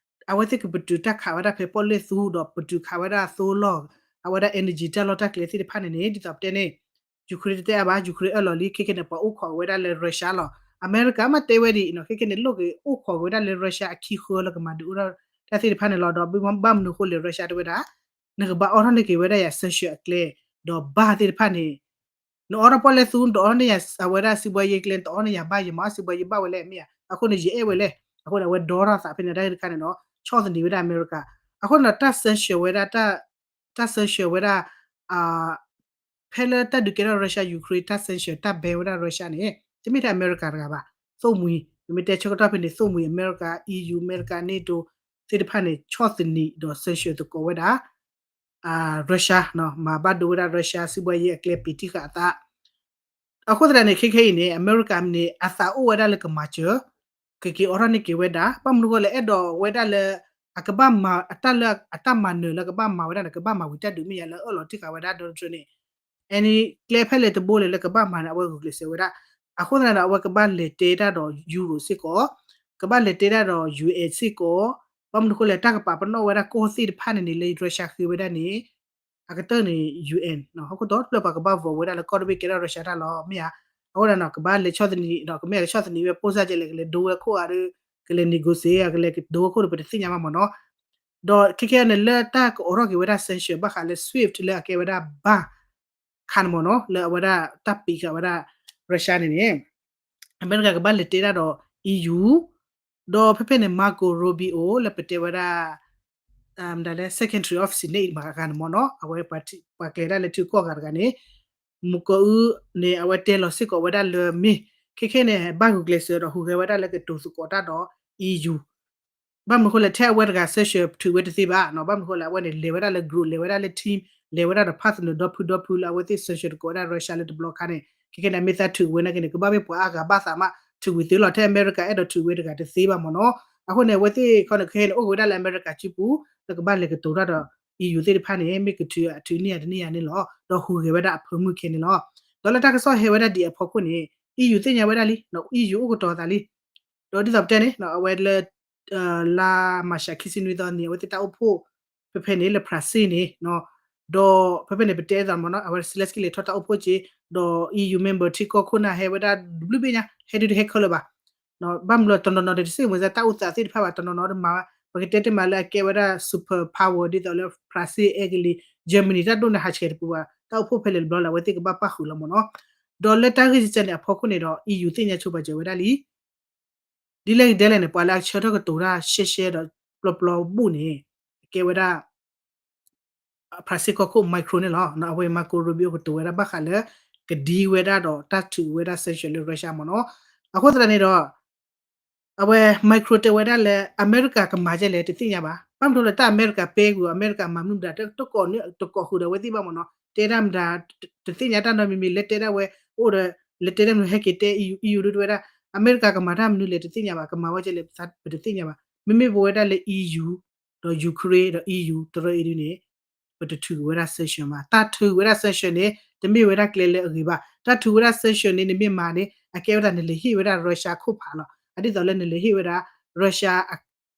အဝဲသ့ၣ်ကပတုာ်တၢ်ခးဝဲဒၣ်ဖဲပီၣ်လဲၣ်သူဒီး ပတုာ်ခးဝဲဒၣ်သိလီၢ် အဝဲဒၣ် energy တၢ်လီၢ်တၢ်ကျဲသ့ၣ်တဖၣ်န့ၣ်န့ၣ် ဒ်သိးပတဲန့ၣ် Ukraine တတဲအါဘၣ် Ukraine အၢၣ်လီၤလံ ခဲခဲန့ၣ် ပှၤအိၣ်ခိးဝဲဒၣ်လၢ Russia လီၤ. အမဲရကၤမ့ၢ်တဲဝဲဒ်အံၤနီၤ ခဲခဲန့ၣ် လိၣ်က့ၤအိၣ်ခိးက့ၤဝဲဒၣ်လၢ Russia အခံဃၢလၢကမၤဒုးအိၣ်ထီၣ်တၢ်သ့ၣ်တဖၣ်န့ၣ်လီၤ. ဒီးဘၣ်မနုၤအဃိလဲၣ် Russia တဲဝဲဒၣ် နကဘၣ်အိးထီၣ်န့ၢ်က့ၤဝဲဒၣ်ယၤ sanction အကျဲ ဒီးဘၣ်သ့ၣ်တဖၣ်န့ၣ် နအိးထီၣ်ပီၣ်လဲၣ်သူ နတအိးထီၣ်န့ၢ်ယၤအဝဲဒၣ်စံးဘှါယဲကျဲ နတအိးန့ၢ်ယၤဘၣ် ယမၤအီၣ်စံးဘှါယဲဘၣ်ဝဲလဲၣ် မ့ၢ်ဧါ. အဃိန့ၣ် ယအဲၣ်ဝဲလဲၣ်. အဃိန့ၣ် အဝဲဒီထီၣ်သးဖဲန့ၣ် တၢ်ဂ့ၢ်တခါန့ၣ်ဒီး ဆီၣ်သနံးဝဲဒၣ်အမဲရကၤ. အဃိန့ၣ်ဒီး တၢ် sanction ဝဲဒၣ် တၢ် sanction ဝဲဒၣ် ဖဲလၢတၢ်ဒုးကဲထီၣ် Russia Ukraine တၢ် sanction တၢ် ban ဝဲဒၣ် Russia န့ၣ် တမ့ၢ်ထဲအမဲရကၤတဂၤဘၣ်. သိၣ်မှံၤ ပမ့ၢ်တဲဆၢကတီၢ်ဖဲန့ၣ် သိၣ်မှံၤအမဲရကၤ EU အမဲရကၤ NATO သ့ၣ်တဖၣ်န့ၣ် ဆီၣ်သနံးဒီး sanction သကိးဝဲဒၣ် Russia မၤဘၣ်ဒိဝဲဒၣ် Russia စံးဘှါယဲအကျဲပံာ်တံၢ်ဃာ်အသး အဃိသတးန့ၣ် ခဲခဲအံၤန့ၣ် အမဲရကၤန့ၣ် အသးအိၣ်ဝဲဒၣ်လၢကမၤစၢၤ ကက့ၤအိးထီၣ်န့ၢ်က့ၤဝဲဒၣ် ဘၣ်မနုၤဃိလဲၣ် အဲၣ်ဒိးဝဲဒၣ်လၢ အကဘၣ်မၤအတၢ်လၢအတၢ်မၤနၢၤလၢကဘၣ်မၤဝဲဒၣ်န့ၣ် ကဘၣ်မၤဝံၤတၢ်ဒုးမ့ၢ်ယါ လၢအၢၣ်လီၤတံၢ်ဃာ်ဝဲဒၣ် Donald Trump န့ၣ် အန့ၣ် ကျဲဖဲလဲၣ်တဘိလဲၣ်လၢကဘၣ်မၤန့ၣ် အဝဲဂုာ်ကျဲးစၢးဝဲဒၣ်. အဃိသတးန့ၣ်ဒီး အဝဲကဘၣ်လဲၤတဲတၢ်ဒီး Europe စ့ၢ်ကီး ကဘၣ်လဲၤတဲတၢ်ဒီး ယူၣ်အ့ၣ် စ့ၢ်ကီး ဘၣ်မနုၤဃိလဲၣ် တၢ်ကပာ်ပနီၣ်ဝဲဒၣ်ကီၢ်သ့ၣ်တဖၣ်န့ၣ်န့ၣ် လၢ Russia ဃ့ဝဲဒၣ်န့ၣ် အကတၢၢ်န့ၣ် UN ဟီၣ်ခိၣ်ဒီတဖျၢၣ်ပှၤကဘၣ် vote ဝဲဒၣ်လၢကီၢ်တဘ့ၣ်ကဲထီၣ် Russia တၢ်လီၤ မ့ၢ်ဧါ. အဃိသတးန့ၣ် ကဘၣ်လဲၤဆီၣ်သနံးဒီး ကမ့ၢ်ကဆီၣ်သနံးဝဲ ပိၢ်စၢ်ကဲလဲၣ် ကလဲၤဒိဝဲခိၣ်ဧါဒီး ကလဲၤ negotiate ဧါ ကလဲၤဒိဝဲခိၣ်ဒီး ပတသ့ၣ်ညါဘၣ်မ့ၢ်နီၤ. ဒီးခဲခဲန့ၣ် လၢတၢ်ကအိးထီၣ်က့ၤဝဲဒၣ် sanction ဘၣ်ဃးလၢ SWIFT လၢအကဲဝဲဒၣ် ဘၣ် ခါန့ၣ်မ့ၢ်နီၤ လၢအဝဲဒၣ်တၢ်ပံးဃာ်ဝဲဒၣ် Russia န့ၣ်န့ၣ် အမဲရကၤကဘၣ်လဲၤတဲတၢ်ဒီး EU ဒီးဖဲဖဲန့ၣ် Marco Rubio လၢပတဲဝဲဒၣ် မတၤလဲၣ် Secretary of State မၤဂၤန့ၣ်မ့ၢ်နီၤ အဝဲပှၤကျဲၤဒၣ်လၢထံကီၢ်ဂၤတဂၤန့ၣ် မူကအူန့ၣ် အဝဲတဲလီၤစ့ၢ်ကီးဝဲဒၣ်လၢမ့ၢ် ခဲခဲန့ၣ် ဘၣ်ဂုာ်ကျဲးစၢးဒီးဟူးဂဲၤဝဲဒၣ်လၢကတိၤသကိးတၢ်ဒီး EU ဘၣ်မနုၤဃိလဲၣ် ထဲအဝဲတဂၤ sanction ထုးဝဲတသ့ဘၣ်နီၤ ဘၣ်မနုၤဃိလဲၣ် အဝဲန့ၣ် လဲၤဝဲဒၣ်လၢ group လဲၤဝဲဒၣ်လၢ team လဲၤဝဲဒၣ်ဒီး partner ဒီဖုဒီဖုလၢအဝဲသ့ၣ် sanction သကိးဝဲဒၣ် Russia လၢတဘျီခါန့ၣ် ခဲခဲန့ၣ် အမ့ၢ်သးထုးဝဲနာ်က့န့ၣ် ကဘၣ်မ့ၢ်ပှၤအါဂၤဘၣ်သးမး ထုးဝံၤသ့လီၤ ထဲအမဲရကၤအဲၣ်ဒိးထုးဝဲတဂၤတသ့ဘၣ်မ့ၢ်နီၤ အဃိန့ၣ် အဝဲသ့ၣ်ခီန့ၣ် ခဲခဲန့ၣ် အိၣ်က့ၤဝဲဒၣ်လၢအမဲရကၤစုပူၤ လၢကဘၣ်လဲၤကတိၤတၢ်ဒီး EU သ့ၣ်တဖၣ်န့ၣ် မ့ၢ်ကထုးအထုးန့ၢ်ယၤတန့ၢ်ယၤန့ၣ်လီၤ ဒီးဟူးဂဲၤဝဲဒၣ်အဖၢမုၢ်ခဲန့ၣ်လီၤ ဒီးလၢတၢ်ကစီၣ်ဟဲဝဲဒၣ်ဒ်အံၤအဖီခိၣ်န့ၣ် EU သ့ၣ်ညါဝဲဒၣ်လံ EU အိၣ်ကတီၤသးလံ ဒီးဒ်သိးပတဲန့ၣ် အဝဲလၢ လါမၢ်ၡးခံဆံနွံသီန့ၣ် အဝဲသ့ၣ်တၢ်အိၣ်ဖှိၣ် ဖဲဖဲန့ၣ် လၢ France န့ၣ် ဒီးဖဲဖဲန့ၣ် ပတဲအသးမ့ၢ်နီၤ အဝဲ Zelensky လဲၤထီၣ်တၢ်အိၣ်ဖှိၣ်က့ၤ ဒီး EU member ထံကီၢ်ခိၣ်နၢ်ဟဲဝဲဒၣ်ဘျုးဘ့ၣ်ညါ ဟဲဒုးတဟဲခဲလၢာ်ဘၣ် ဘၣ်မနုၤလၢတနီၤနီၤဒီး တစ့ၢ်မုၢ်စၢ်တၢ်အိၣ်သးသ့ၣ်တဖၣ်ဘၣ် တနီၤနီၤဒီးမၤဝဲ ပကတဲတမံၤလၢအကဲဝဲဒၣ် super power ဒ်သိးလၢ France အဲကလံး Germany တၢ်ဒိၣ်န့ၣ်ဟးဆှဲးတပူၤဘၣ် တၢ်အိၣ်ဖှိၣ်ဖဲလဲၣ်တဘျီလၢအဝဲသ့ၣ်ကဘၣ်ပၣ်ဃုာ်လီၤမ့ၢ်နီၤ ဒီးလၢတၢ်ဂ့ၢ်စံးစဲန့ၣ်အဖီခိၣ်န့ၣ်ဒီး EU သ့ၣ်ညါဆိပာ်စၢၤဝဲဒၣ်လံ ဒ်လဲၣ်ဂ့ၤဒ်လဲၣ်န့ၣ် ပှၤလၢအဆၢထၢၣ်ကတိၤတၢ်ရှဲရှဲဒီးပျီပျီဘူၣ်န့ၣ် အကဲဝဲဒၣ် France ကီၢ်ခိၣ် Macron န့ၣ်လီၤ. အဝဲ Marco Rubio ကတိၤဝဲဒၣ်ဘၣ်ဃးလၢ ကဒံဝဲဒၣ်ဒီးတၢ်ထုးဝဲဒၣ် sanction လၢ Russia မ့ၢ်နီၤ. အဃိသတးန့ၣ်ဒီး အဝဲ Macron တဲဝဲဒၣ်လၢ အမဲရကၤကမၤဒ်လဲၣ်တသ့ၣ်ညါဘၣ်. ဘၣ်မနုၤလၢတၢ်အမဲရကၤပဲကွံာ် အမဲရကၤမၤမနုၤမတၤ တကိးဃုာ်ဒီးအဝဲသ့ၣ်ဘၣ်မ့ၢ်နီၤ. တဲတၢ်မတၤတသ့ၣ်ညါတၢ်နီတမံၤမံၤ လဲၤတဲဒၣ်ဝဲ အိၣ်ဒီး လဲၤတဲတၢ်မနုၤဟဲက့ၤတဲ EU EU ဒ်တဲဝဲဒၣ် အမဲရကၤကမၤတၢ်မနုၤလဲၣ်တသ့ၣ်ညါဘၣ် ကမၤဝဲဒ်လဲၣ်ပတသ့ၣ်ညါဘၣ် မ့မ့ၢ်ပဝဲဒၣ်လၢ EU ဒီး Ukraine ဒီး EU တရၢအံၤဒ်န့ၣ် ပတထုးက့ၤဝဲဒၣ် sanction ဘၣ် တၢ်ထုးဝဲဒၣ် sanction န့ၣ် တမ့ၢ်ဝဲဒၣ်ကျဲလၢအဂ့ၤဘၣ် တၢ်ထုးဝဲဒၣ် sanction န့ၣ် နမ့ၢ်မၤန့ၣ် အကဲဝဲဒၣ်နလဲၤဟ့ၣ်ဝဲဒၣ် Russia ခိၣ်ဖးလီၤ အဒ်သိးလၢနလဲၤဟ့ၣ်ဝဲဒၣ် Russia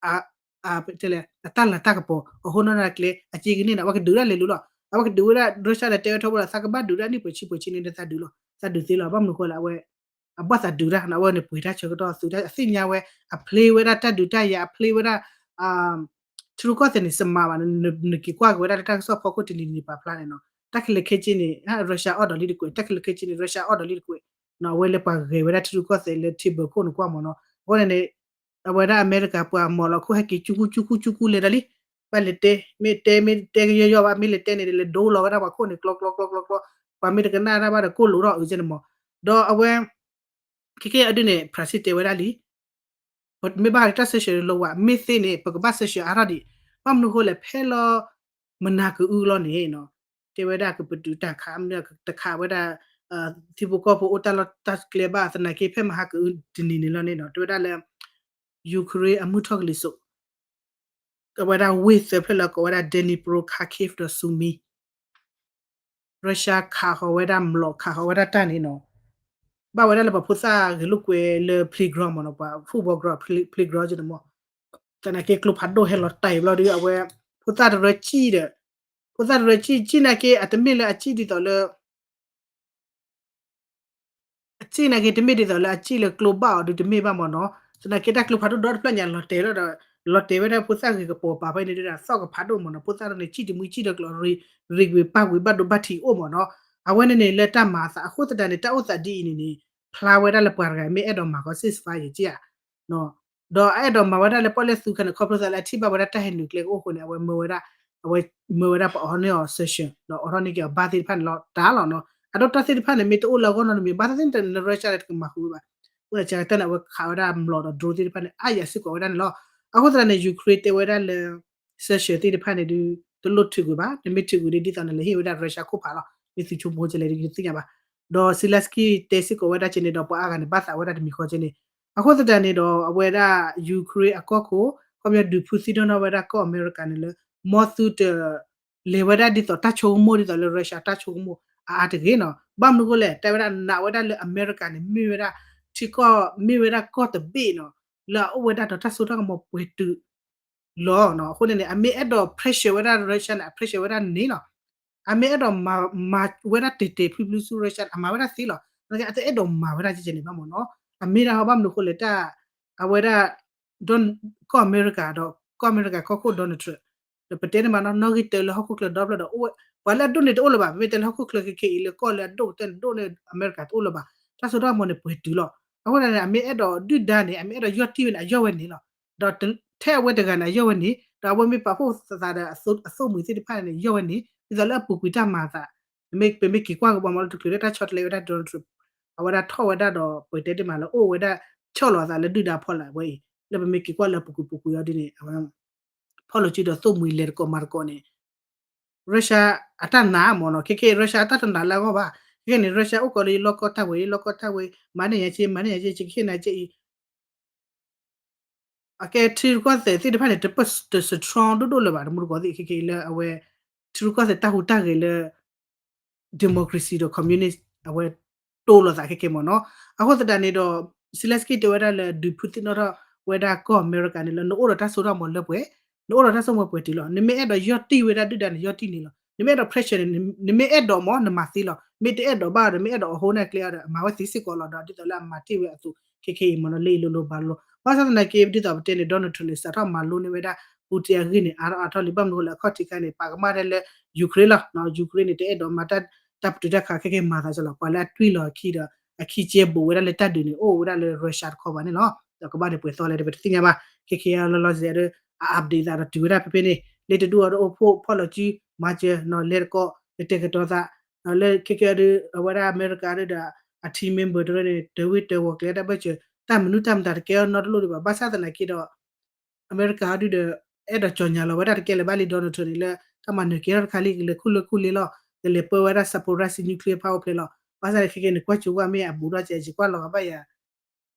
အတၢ်လၤတၢ်ကပီၤ အဃိနီၢ်နီၢ်ကျဲ အစ့ကန့ၢ်န့ၣ် အဝဲကဒုးဒၣ်လဲာ်လိၤလီၤ အဝဲကဒုးဝဲဒၣ် Russia ဒီးတဲဝဲထီဘိလီၤ သးကဘၣ်ဒုးဒၣ်နံၣ်ပှဲၤဆံပှဲၤဆံန့ၣ် နသးဒုးလီၤ သးဒုးသ့လီၤ ဘၣ်မနုၤဃိလၢအဝဲ အဘၣ်သးဒုးတၢ် အဝဲန့ၣ်ပှ့ၤတၢ်ဆၢကတီၢ်သုးတၢ် အသ့ၣ်ညါဝဲ အ play ဝဲဒၣ်တၢ်ဒုးတၢ်ယၤ အ play ဝဲဒၣ် ထံရူၢ်ကီၢ်သဲးန့ၣ် စမၤဘၣ် နက့ၤကွၢ်က့ၤဝဲဒၣ်လၢတၢ်ကစီၣ်ဖီခိၣ်တနံၤနံၤပာ်ဖျါန့ၣ်နီၤ တၢ်ခဲလၢာ်ခဲဆ့န့ၣ် Russia အီၣ်ဒီးလံတကွဲး, တၢ်ခဲလၢာ်ခဲဆ့န့ၣ် Russia အီၣ်ဒီးလံတကွဲး, အဝဲလၢပှၤဂဲၤဝဲဒၣ်ထံရူၢ်ကီၢ်သဲးလၢ table ခိၣ်န့ၣ်ကွၢ်မ့ၢ်နီၤ, အဃိန့ၣ်န့ၣ် အဝဲဒၣ်အမဲရကၤပှၤမီၤလီၤခိၣ်ဟဲက့ၤ ကၠူကူၣ်ကၠူကူၣ်ကၠူကူၣ်လဲၤဒီးလံ, ဘၣ်လဲၤတဲ မ့ၢ်တဲ မ့ၢ်တဲကယီယီဘၣ် မ့ၢ်လဲၤတဲန့ၣ် လဲၤဒိလီၤဝဲဒၣ်ပှၤခိၣ်န့ၣ် ကျီကျီကျီကျီကျီ, ပှၤမ့ၢ်တကနၣ်တၢ်ဘၣ်ဒီးကိၣ်လိာ်ထီၣ်အုးကဲန့ၣ်မး, ဒီးအဝဲ ခဲကဲအဒုန့ၣ် ဖရၣ်စ့ၣ်တဲဝဲဒၣ်လံ, မ့ၢ်ဘၣ်ဃးဒီးတၢ် sanction လီၤဝဲ မ့ၢ်သ့န့ၣ် ပကဘၣ် sanction အါထီၣ်ဒံး, ဘၣ်မနုၤဃိလဲၣ် ဖဲလီၤ မနၤကအုလီၤန့ၣ်နီၤ, တဲဝဲဒၣ်ကပတုာ်တၢ်ခး မနုၤတခးဝဲဒၣ် ထံဖိကီၢ်ဖိအိၣ်တၢ်လီၢ်တၢ်ကျဲဘၣ်သနာ်က့ ဖဲမဟါကအုတနံၤန့ၣ်လီၤန့ၣ်နီၤ, တဲဝဲဒၣ်လၢ Ukraine အမုၢ်ထီၣ်ကလံၤစိး အဝဲဒၣ်ဝ့ၢ်သၢဖျၢၣ်လၢကိးဝဲဒၣ် Dnipro, Kharkiv ဒီး Sumy, Russia ခးဃီၤဝဲဒၣ်မျိာ် ခးဃီၤဝဲဒၣ်တၢ်န့ၣ်နီၤ, ဘၣ်ဝဲဒၣ်လၢပှၤဖိသၣ်ဂဲၤလိာ်ကွဲလၢ playground မ့ၢ်နီၤ, ပှၤ football ground, playground ကဲန့ၣ်မး, သနာ်က့ကျိဖးဒိၣ်ဟဲလီၤတဲာ်ဘျီဒီး အဝဲ ဖိသၣ်တရၢစံၣ်ဒီး ဖိသၣ်တရၢစံၣ် စံၣ်နာ်က့ အတမ့ၢ်လၢအစံၣ်ဒ်သိးလၢ အစံၣ်နာ်က့ တမ့ၢ်ဒ်သိးလၢအစံၣ်လၢကျိဘၣ်အီၤဒုးတမ့ၢ်ဘၣ်မ့ၢ်နီၤ, သနာ်က့တၢ်ကျိဖးဒိၣ်ဒီတဖျၢၣ်ညါလီၤတဲာ်လီၤဒီး လီၤတဲာ်ဝဲဒၣ်ဖိသၣ်ဂ့ၤကပီၤပာ်ဖဲန့ၣ်ဒီး သီၣ်ကဖးဒိၣ်မ့ၢ်နီၤ, ဖိသၣ်တရၢန့ၣ် စံၣ်တမှံစံၣ်ဒီးကျိ ရံၣ်ကွံာ်ပၢ်ကွံာ်ဘၣ်ဒိဘၣ်ထံးအိၣ်မ့ၢ်နီၤ, အဝဲန့ၣ်န့ၣ်လၢတၢ်မၤအသးအဃိသတးန့ၣ် တၢ်အိၣ်သးဒ်အံၤန့ၣ်န့ၣ် ဖျါဝဲဒၣ်လၢပှၤတဂၤမ့ၢ်အဲၣ်ဒိးမၤကီး ceasefire ယက့ဧါ ဒီးအအဲၣ်ဒိးမၤဝဲဒၣ်လၢပီၣ်လဲၣ်သူခဲန့ၣ် ခီဖျိသးလၢအထံၣ်ဘၣ်ဝဲဒၣ်တၢ်ဟဲနုာ်ကျဲကအိၣ်အဃိန့ၣ် အဝဲမၢဝဲဒၣ် အဝဲမၢဝဲဒၣ်ပှၤအီၤန့ၢ်အီၤ sanction ဒီးအိးထီၣ်န့ၢ်က့ၤအီၤဘၣ်သ့ၣ်တဖၣ်န့ၣ်လီၤတၢ်လီၤနီၤ. အဒိတၢ်သ့ၣ်တဖၣ်န့ၣ် မ့ၢ်တအိၣ်လၢအဂီၢ်နီတမံၤ ဘၣ်သ့ၣ်သ့ၣ်န့ၣ် Russia တကမၤဃုာ်ဝဲဘၣ်. အဃိသတးန့ၣ် အဝဲခးဝဲဒၣ်မျိာ်ဒီး drone သ့ၣ်တဖၣ်န့ၣ် အါယၤစ့ၢ်ကီးဝဲဒၣ်န့ၣ်လီၤ. အဃိသတးန့ၣ် Ukraine တဲဝဲဒၣ်လၢ sanction သ့ၣ်တဖၣ်န့ၣ်ဒုး တလိၣ်ထုးကွံာ်ဘၣ်, နမ့ၢ်ထုးကွံာ်ဒ်သိးန့ၣ် လဲၤဟ့ၣ်ဝဲဒၣ် Russia ခိၣ်ဖးလီၤ. မ့ၢ်သုဆိကမိၣ်ကလဲၣ်ဒ်တသ့ၣ်ညါဘၣ်. ဒီး Zelenskyy တဲစ့ၢ်ကီးဝဲဒၣ်ကဲန့ၣ်ဒီး ပှၤအါဂၤန့ၣ် ဘၣ်သးဝဲဒၣ်တမံၤဃီကဲန့ၣ်. အဃိသတးန့ၣ်ဒီး အဝဲဒၣ် Ukraine အကီၢ်ခိၣ် ခီပညီဒုးဖုသံနီၣ်ထီၣ်ဝဲဒၣ်ကီၢ်အမဲရကၤန့ၣ်လၢ မ်သုတ လဲၤဝဲဒၣ်ဒ်သိးတၢ်ဆိကမိၣ်ဒ်သိးလၢ Russia တၢ်ဆိကမိၣ်အါအါတဂ့ၤနီၤ. ဘၣ်မနုၤအဃိလဲၣ် တဲဝဲဒၣ်နာ်ဝဲဒၣ်လၢအမဲရကၤန့ၣ် မ့ၢ်ဝဲဒၣ် ထံကီၢ် မ့ၢ်ဝဲဒၣ်ကီၢ်တဘ့ၣ်နီၤ လၢအအိၣ်ဝဲဒၣ်ဒီးတၢ်စိတၢ်ကမီၤပှဲၤတုာ်လီၤနီၤ. အဃိန့ၣ်န့ၣ် အမ့ၢ်အဲၣ်ဒိး pressure ဝဲဒၣ် Russia န့ၣ် အ pressure ဝဲဒၣ်န့ၣ်လီၤ. အမ့ၢ်အဲၣ်ဒိးမၤ မၤဝဲဒၣ်တဲာ်တဲာ်ဖျုဖျုဆူ Russia န့ၣ် အမၤဝဲဒၣ်သ့လီၤ. အတအဲၣ်ဒိးမၤဝဲဒၣ်ကဲန့ၣ်ဘၣ်မ့ၢ်နီၤ. အမ့ၢ်ဒၣ်ဟီဘၣ်မနုၤအဃိလဲၣ် တၢ် အဝဲဒၣ် ကီၢ်အမဲရကၤဒီး ကီၢ်အမဲရကၤကီၢ်ခိၣ် Donald Trump ဒီးပတဲန့ၣ်မးနီၤ နီၣ်ဂံၢ်တၢလၢဟီၣ်ခိၣ်ချၢဒီဖျၢၣ်ဒီး ပှၤလၢအဒိၣ်န့ၣ်တအိၣ်လၢၤဘၣ်. ပမ့ၢ်တဲလၢဟီၣ်ခိၣ်ချၢခဲခဲအံၤလၢကီၢ်လၢအဒိၣ်ကတၢၢ်န့ၣ် ဒိၣ်န့ၢ်အမဲရကၤတအိၣ်လၢၤဘၣ်. တၢ်စိတၢ်ကမီၤန့ၣ်ပှဲၤတုာ်လီၤ. အဃိသတးန့ၣ် အမ့ၢ်အဲၣ်ဒိးဒုၣ်ဒါန့ၣ် အမ့ၢ်အဲၣ်ဒိးယီၢ်တံၢ်ဝဲန့ၣ် အယီၢ်ဝဲန့ၣ်လီၤ. ဒီးထဲအဝဲတဂၤန့ၣ် အယီၢ်ဝဲန့ၣ် ဒီးအဝဲမ့ၢ်ပာ်ဖှိၣ်သးဒီးအသိၣ်မှံၤသ့ၣ်တဖၣ်န့ၣ် ယီၢ်ဝဲန့ၣ် ဒ်သိးလၢအပူၤကွံာ်တၢ်မၤအသး ပမ့ၢ်က့ၤကွၢ်ကဘီမ့ၢ်လၢတချုးလၢတၢ်ဆီတလဲဝဲဒၣ် Donald Trump အဝဲဒၣ်ထီၣ်ဝဲဒၣ်ဒီးပှဲၤတဲတ့ၢ်မးလၢအိၣ်ဝဲဒၣ်ဆီၣ်လီၤအသးလၢဒုၣ်ဒါဖီလာ်ဝဲအံၤ လၢပမ့ၢ်က့ၤကွၢ်လၢအပူၤကွံာ်ပူၤကွံာ်အီၤဒ်န့ၣ် အဝဲ ဖီၣ်လိာ်စုဒီးသိၣ်မှံၤလဲၤတကိးမၤတကိးန့ၣ် Russia အတၢ်နာ်မ့ၢ်နီၤ ခဲခဲအံၤ Russia အတၢ်တနာ်လၢအဂီၢ်ဘၣ်. ခဲခဲန့ၣ် Russia အိၣ်ကိးလၢယလီၢ်ကီၢ်တၢ်ဝဲ ယလီၢ်ကီၢ်တၢ်ဝဲ မၤန့ၢ်ယၤက့ မၤန့ၢ်ယၤက့ ယကဟ့ၣ်နၤက့အံၤ အကဲထံရူၢ်ကီၢ်သဲးသ့ၣ်တဖၣ်န့ၣ် တပၢၢ်တ strong ဒိၣ်ဒိၣ်လၢၤဘၣ် တမူတကိးသ့ၣ် ခဲခဲအံၤလၢအဝဲ ထံရူၢ်ကီၢ်သဲးတၢ်ဟူးတၢ်ဂဲၤလၢ democracy ဒီး communist အဝဲတိၢ်လိာ်သးခဲခဲမ့ၢ်နီၤ. အဃိသတးန့ၣ်ဒီး Zelenskyy တဲဝဲဒၣ်လၢ ဒုးဖုသ့ၣ်နီၣ်ထီၣ်ဝဲဒၣ်ကီၢ်အမဲရကၤန့ၣ်လၢ နအိၣ်ဒီးတၢ်စိတၢ်ကမီၤလၢပှဲၤ, နအိၣ်ဒီးတၢ်စိတၢ်ကမီၤပှဲၤတုာ်လီၤ. နမ့ၢ်အဲၣ်ဒိးယီၢ်တံၢ်ဝဲဒၣ်ဒုၣ်ဒါန့ၣ် ယီၢ်တံၢ်န့ၣ်လီၤ. နမ့ၢ်အဲၣ်ဒိး pressure န့ၣ် နမ့ၢ်အဲၣ်ဒိးမ့ၢ် နမၤသ့လီၤ. မ့ၢ်တအဲၣ်ဒိးဘၣ်ဒီး မ့ၢ်အဲၣ်ဒိးအဟိန့ၣ်ကျဲအီၤဒီး အမၤဝဲသ့စ့ၢ်ကီးလီၤ. ဒီးဒ်သိးလၢအမၤတ့ၢ်ဝဲအသိး ခဲခဲအံၤမ့ၢ်နီၤ လၢအံၤလိၤလိၤဘၣ်လိၤ ဘၣ်ဆၣ်သနာ်က့ ဒ်သိးပတဲန့ၣ် Donald Trump န့ၣ် စးထီၣ်မၤလိန့ၢ်ဝဲဒၣ် Putin အဂ့ၢ်န့ၣ် အါထီၣ်အါထီၣ်လံ ဘၣ်မနုၤအဃိလဲၣ် အခီၣ်ထံးခါန့ၣ် ပာ်ကမၣ်ဒၣ်လၢ Ukraine လီၤ. Ukraine န့ၣ် တအဲၣ်ဒိးမၤတၢ် တၢ်ပတုာ်တၢ်ခးခဲခဲမၤသးကလီၤ. ပှၤလၢအတွံၢ်လီၤအခံဒီး အခံကဲဘူးဝဲဒၣ်လၢတၢ်ဒုးန့ၣ် အိၣ်ဝဲဒၣ်လၢ Russia တခီဘၣ်န့ၣ်လီၤ. ဒီးကဘၣ်န့ၣ်ပှဲၤသီလဲၣ် ပတသ့ၣ်ညါဘၣ်. ခဲခဲအံၤလီၤလီၤဆဲးဒီး အ update သးဒီးတုၤဝဲဒၣ်ဖဲဖဲန့ၣ် လၢတဒူၣ်အီၤဒီးအိၣ်ဖှိၣ်ဖီၣ်လီၤစု မၤစၢၤနီၤ လဲၤတကိး လဲၤတဲာ်ကတီၤသး လၢခဲခဲအံၤဒီး အဝဲဒၣ်အမဲရကၤဒီး အ team member တရၢန့ၣ် တဝ့ၢ်တဝီၤကျဲတၢ်ဘၢၣ်စၢၤ တၢ်မနုၤတၢ်မတၤတကဲအီၤနီတလိၣ်ဒံးဘၣ်. ဘၣ်ဆၣ်သနာ်က့ဒီး အမဲရကၤအီၤဒုဒီး အဲၣ်ဒိးကၠီညါလီၤဝဲဒၣ်တကဲလၢၤဘၣ်လံ Donald Trump န့ၣ်လၢ တၢ်မၤနၢၤကဲထီၣ်တခါလံ ကလဲၤခူၣ်လၢခူၣ်လ့လီၤ ကလဲၤပၢဝဲဒၣ် Zaporizhzhia nuclear power plant လီၤ. ဘၣ်ဆၣ်န့ၣ်ခဲခဲန့ၣ် ကွၢ်ကၠိဝဲမ့ၢ်အဘူးထီၣ်ကဲ ယကွၢ်လီၤဂာ်ဘၣ်ယၤ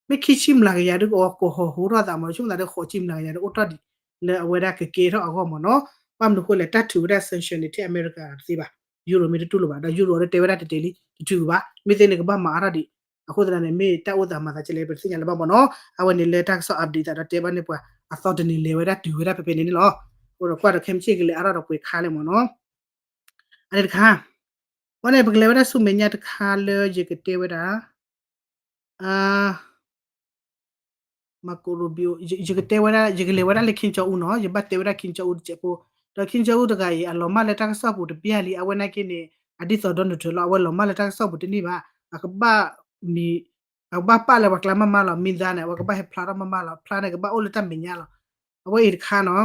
မ့ၢ်ခံဆံမျးကယၤဒုကဝီၤကိးဟီၣ်ဟူထီၣ်သးမ့ၢ် ဆိကမိၣ်သးဒီးဃိးဆံမျးကယၤဒီးအိၣ်ထီၣ်ဒံး လၢအဝဲဒၣ်ကကဲထီၣ်အဂီၢ်မ့ၢ်နီၤ. ဘၣ်မနုၤအဃိလဲၣ် တၢ်ထုးဝဲဒၣ် sanction န့ၣ် ထဲအမဲရကၤတသ့ဘၣ်, Europe မ့ၢ်တတူၢ်လိာ်ဘၣ်, ဒီး Europe ဒီးတဲဝဲဒၣ်တဲာ်တဲာ်လံ တထုးဘၣ်, မ့ၢ်သ့န့ၣ်ကဘၣ်မၤအါထီၣ်ဒံး. အဃိသတးန့ၣ် မ့ၢ်တၢ်အိၣ်သးမၤသးကလဲၣ် ပတသ့ၣ်ညါလၢၤဘၣ်မ့ၢ်နီၤ. အဝဲန့ၣ်လၢတၢ်ကစီၣ် update သးဒီးတဲဘၣ်န့ၢ်ပှၤ အသီတနံၤလဲၤဝဲဒၣ်တုၤဝဲဒၣ်ဖဲဖဲန့ၣ်န့ၣ်လီၤ. အဃိဒီးကွၢ်ဒီးခဲမုၢ်ဆ့ၣ်ကလဲၤအါထီၣ်ဒီးပှဲၤခါလဲၣ်မ့ၢ်နီၤ. အန့ၣ်တခါ, ဝဲန့ၣ် ပကလဲၤဝဲဒၣ်ဆူမဲာ်ညါတခါလၢယကတဲဝဲဒၣ် Marco Rubio ယကတဲဝဲဒၣ် ယကလဲၤဝဲဒၣ်လၢ Kim Jong Un နီၤ, ယဘၣ်တဲဝဲဒၣ် Kim Jong Un တစဲးဖိ, ဒီး Kim Jong Un တဂၤအံၤ အလီၤမၢ်လၢတၢ်ကစီၣ်ပူၤတဘျီလံ, အဝဲနာ်က့န့ၣ် အဒ်သိး Donald Trump လီၤ. အဝဲလီၤမၢ်လၢတၢ်ကစီၣ်ပူၤတန့ၢ်ဘၣ်. အကဘၣ်မံၤ အကဘၣ်ပာ်လၢပှၤကျါမးမးလီၤ. မံၤသးန့ၣ် အဝဲကဘၣ်ဟဲဖျါထီၣ်မးမးလီၤ. ဖျါန့ၣ်ကဘၣ်အိၣ်လၢတၢ်မဲာ်ညါလီၤ. အဝဲအံၤတခါနီၤ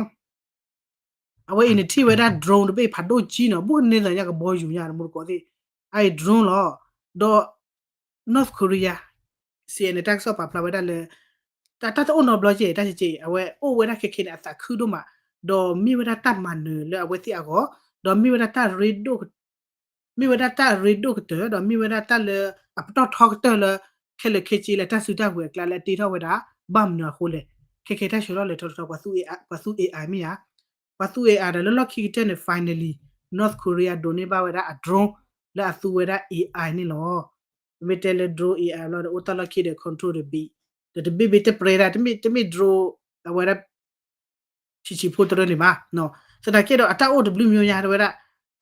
အဝဲအံၤန့ၣ်ထံၣ်ဝဲဒၣ် drone တဘ့ၣ်ဖးဒိၣ်ကံနီၤ ဘူးကန့ၢ်သးညါကဘီယူၤညါတမူတကိးသ့ၣ် အအံၤ drone လီၤ. ဒီး North Korea CNA တၢ်ကစီၣ်ပာ်ဖျါဝဲဒၣ်လၢ တၢ်တအိၣ်နီတဘျီက့ တၢ်က့ အဝဲအိၣ်ဝဲဒၣ်ခဲခဲန့ၣ် အသးခုဒိၣ်မး ဒီးမ့ၢ်ဝဲဒၣ်တၢ်မၤနၢၤလၢအဝဲသ့ၣ်အဂီၢ် ဒီးမ့ၢ်ဝဲဒၣ်တၢ်ရ့ဒိၣ် မ့ၢ်ဝဲဒၣ်တၢ်ရ့ဒိၣ်ကတၢၢ် ဒီးမ့ၢ်ဝဲဒၣ်တၢ်လၢအပတီၢ်ထီကတၢၢ်လၢ ခဲလၢာ်ခဲဆ့လၢတၢ်စုတၢ်ဝဲၤအကျါလၢအတ့ထီၣ်ဝဲဒၣ် ဘၣ်မနုၤအဃိလဲၣ်. ခဲခဲတၢ်ဆှၢလီၤလဲၤထီၣ်ထီ ပှၤသူ AI ပှၤသူ AI မ့ၢ်ဧါ. ပှၤသူ AI ဒီးလၢလီၢ်ခံကတၢၢ်န့ၣ် finally North Korea ဒိးန့ၢ်ဘၣ်ဝဲဒၣ်အ drone လၢအသူဝဲဒၣ် AI န့ၣ်လီၤ. ပမ့ၢ်တဲလၢ drone AI လီၤဒီးအိၣ်တၢ်လီၢ်ခံဒီး control ဒီးဘံၣ် ဒီးတဘ့ၣ်ဘ့ၣ်တပြဲဒၣ် တမ့ၢ် drone အဝဲဒၣ် ဆံးဆံးဖိတရၢန့ၣ်ဘၣ်. သနာ်က့ဒီးအတၢ်အိၣ်တဘျုးမံၤညါတဝဲဒၣ်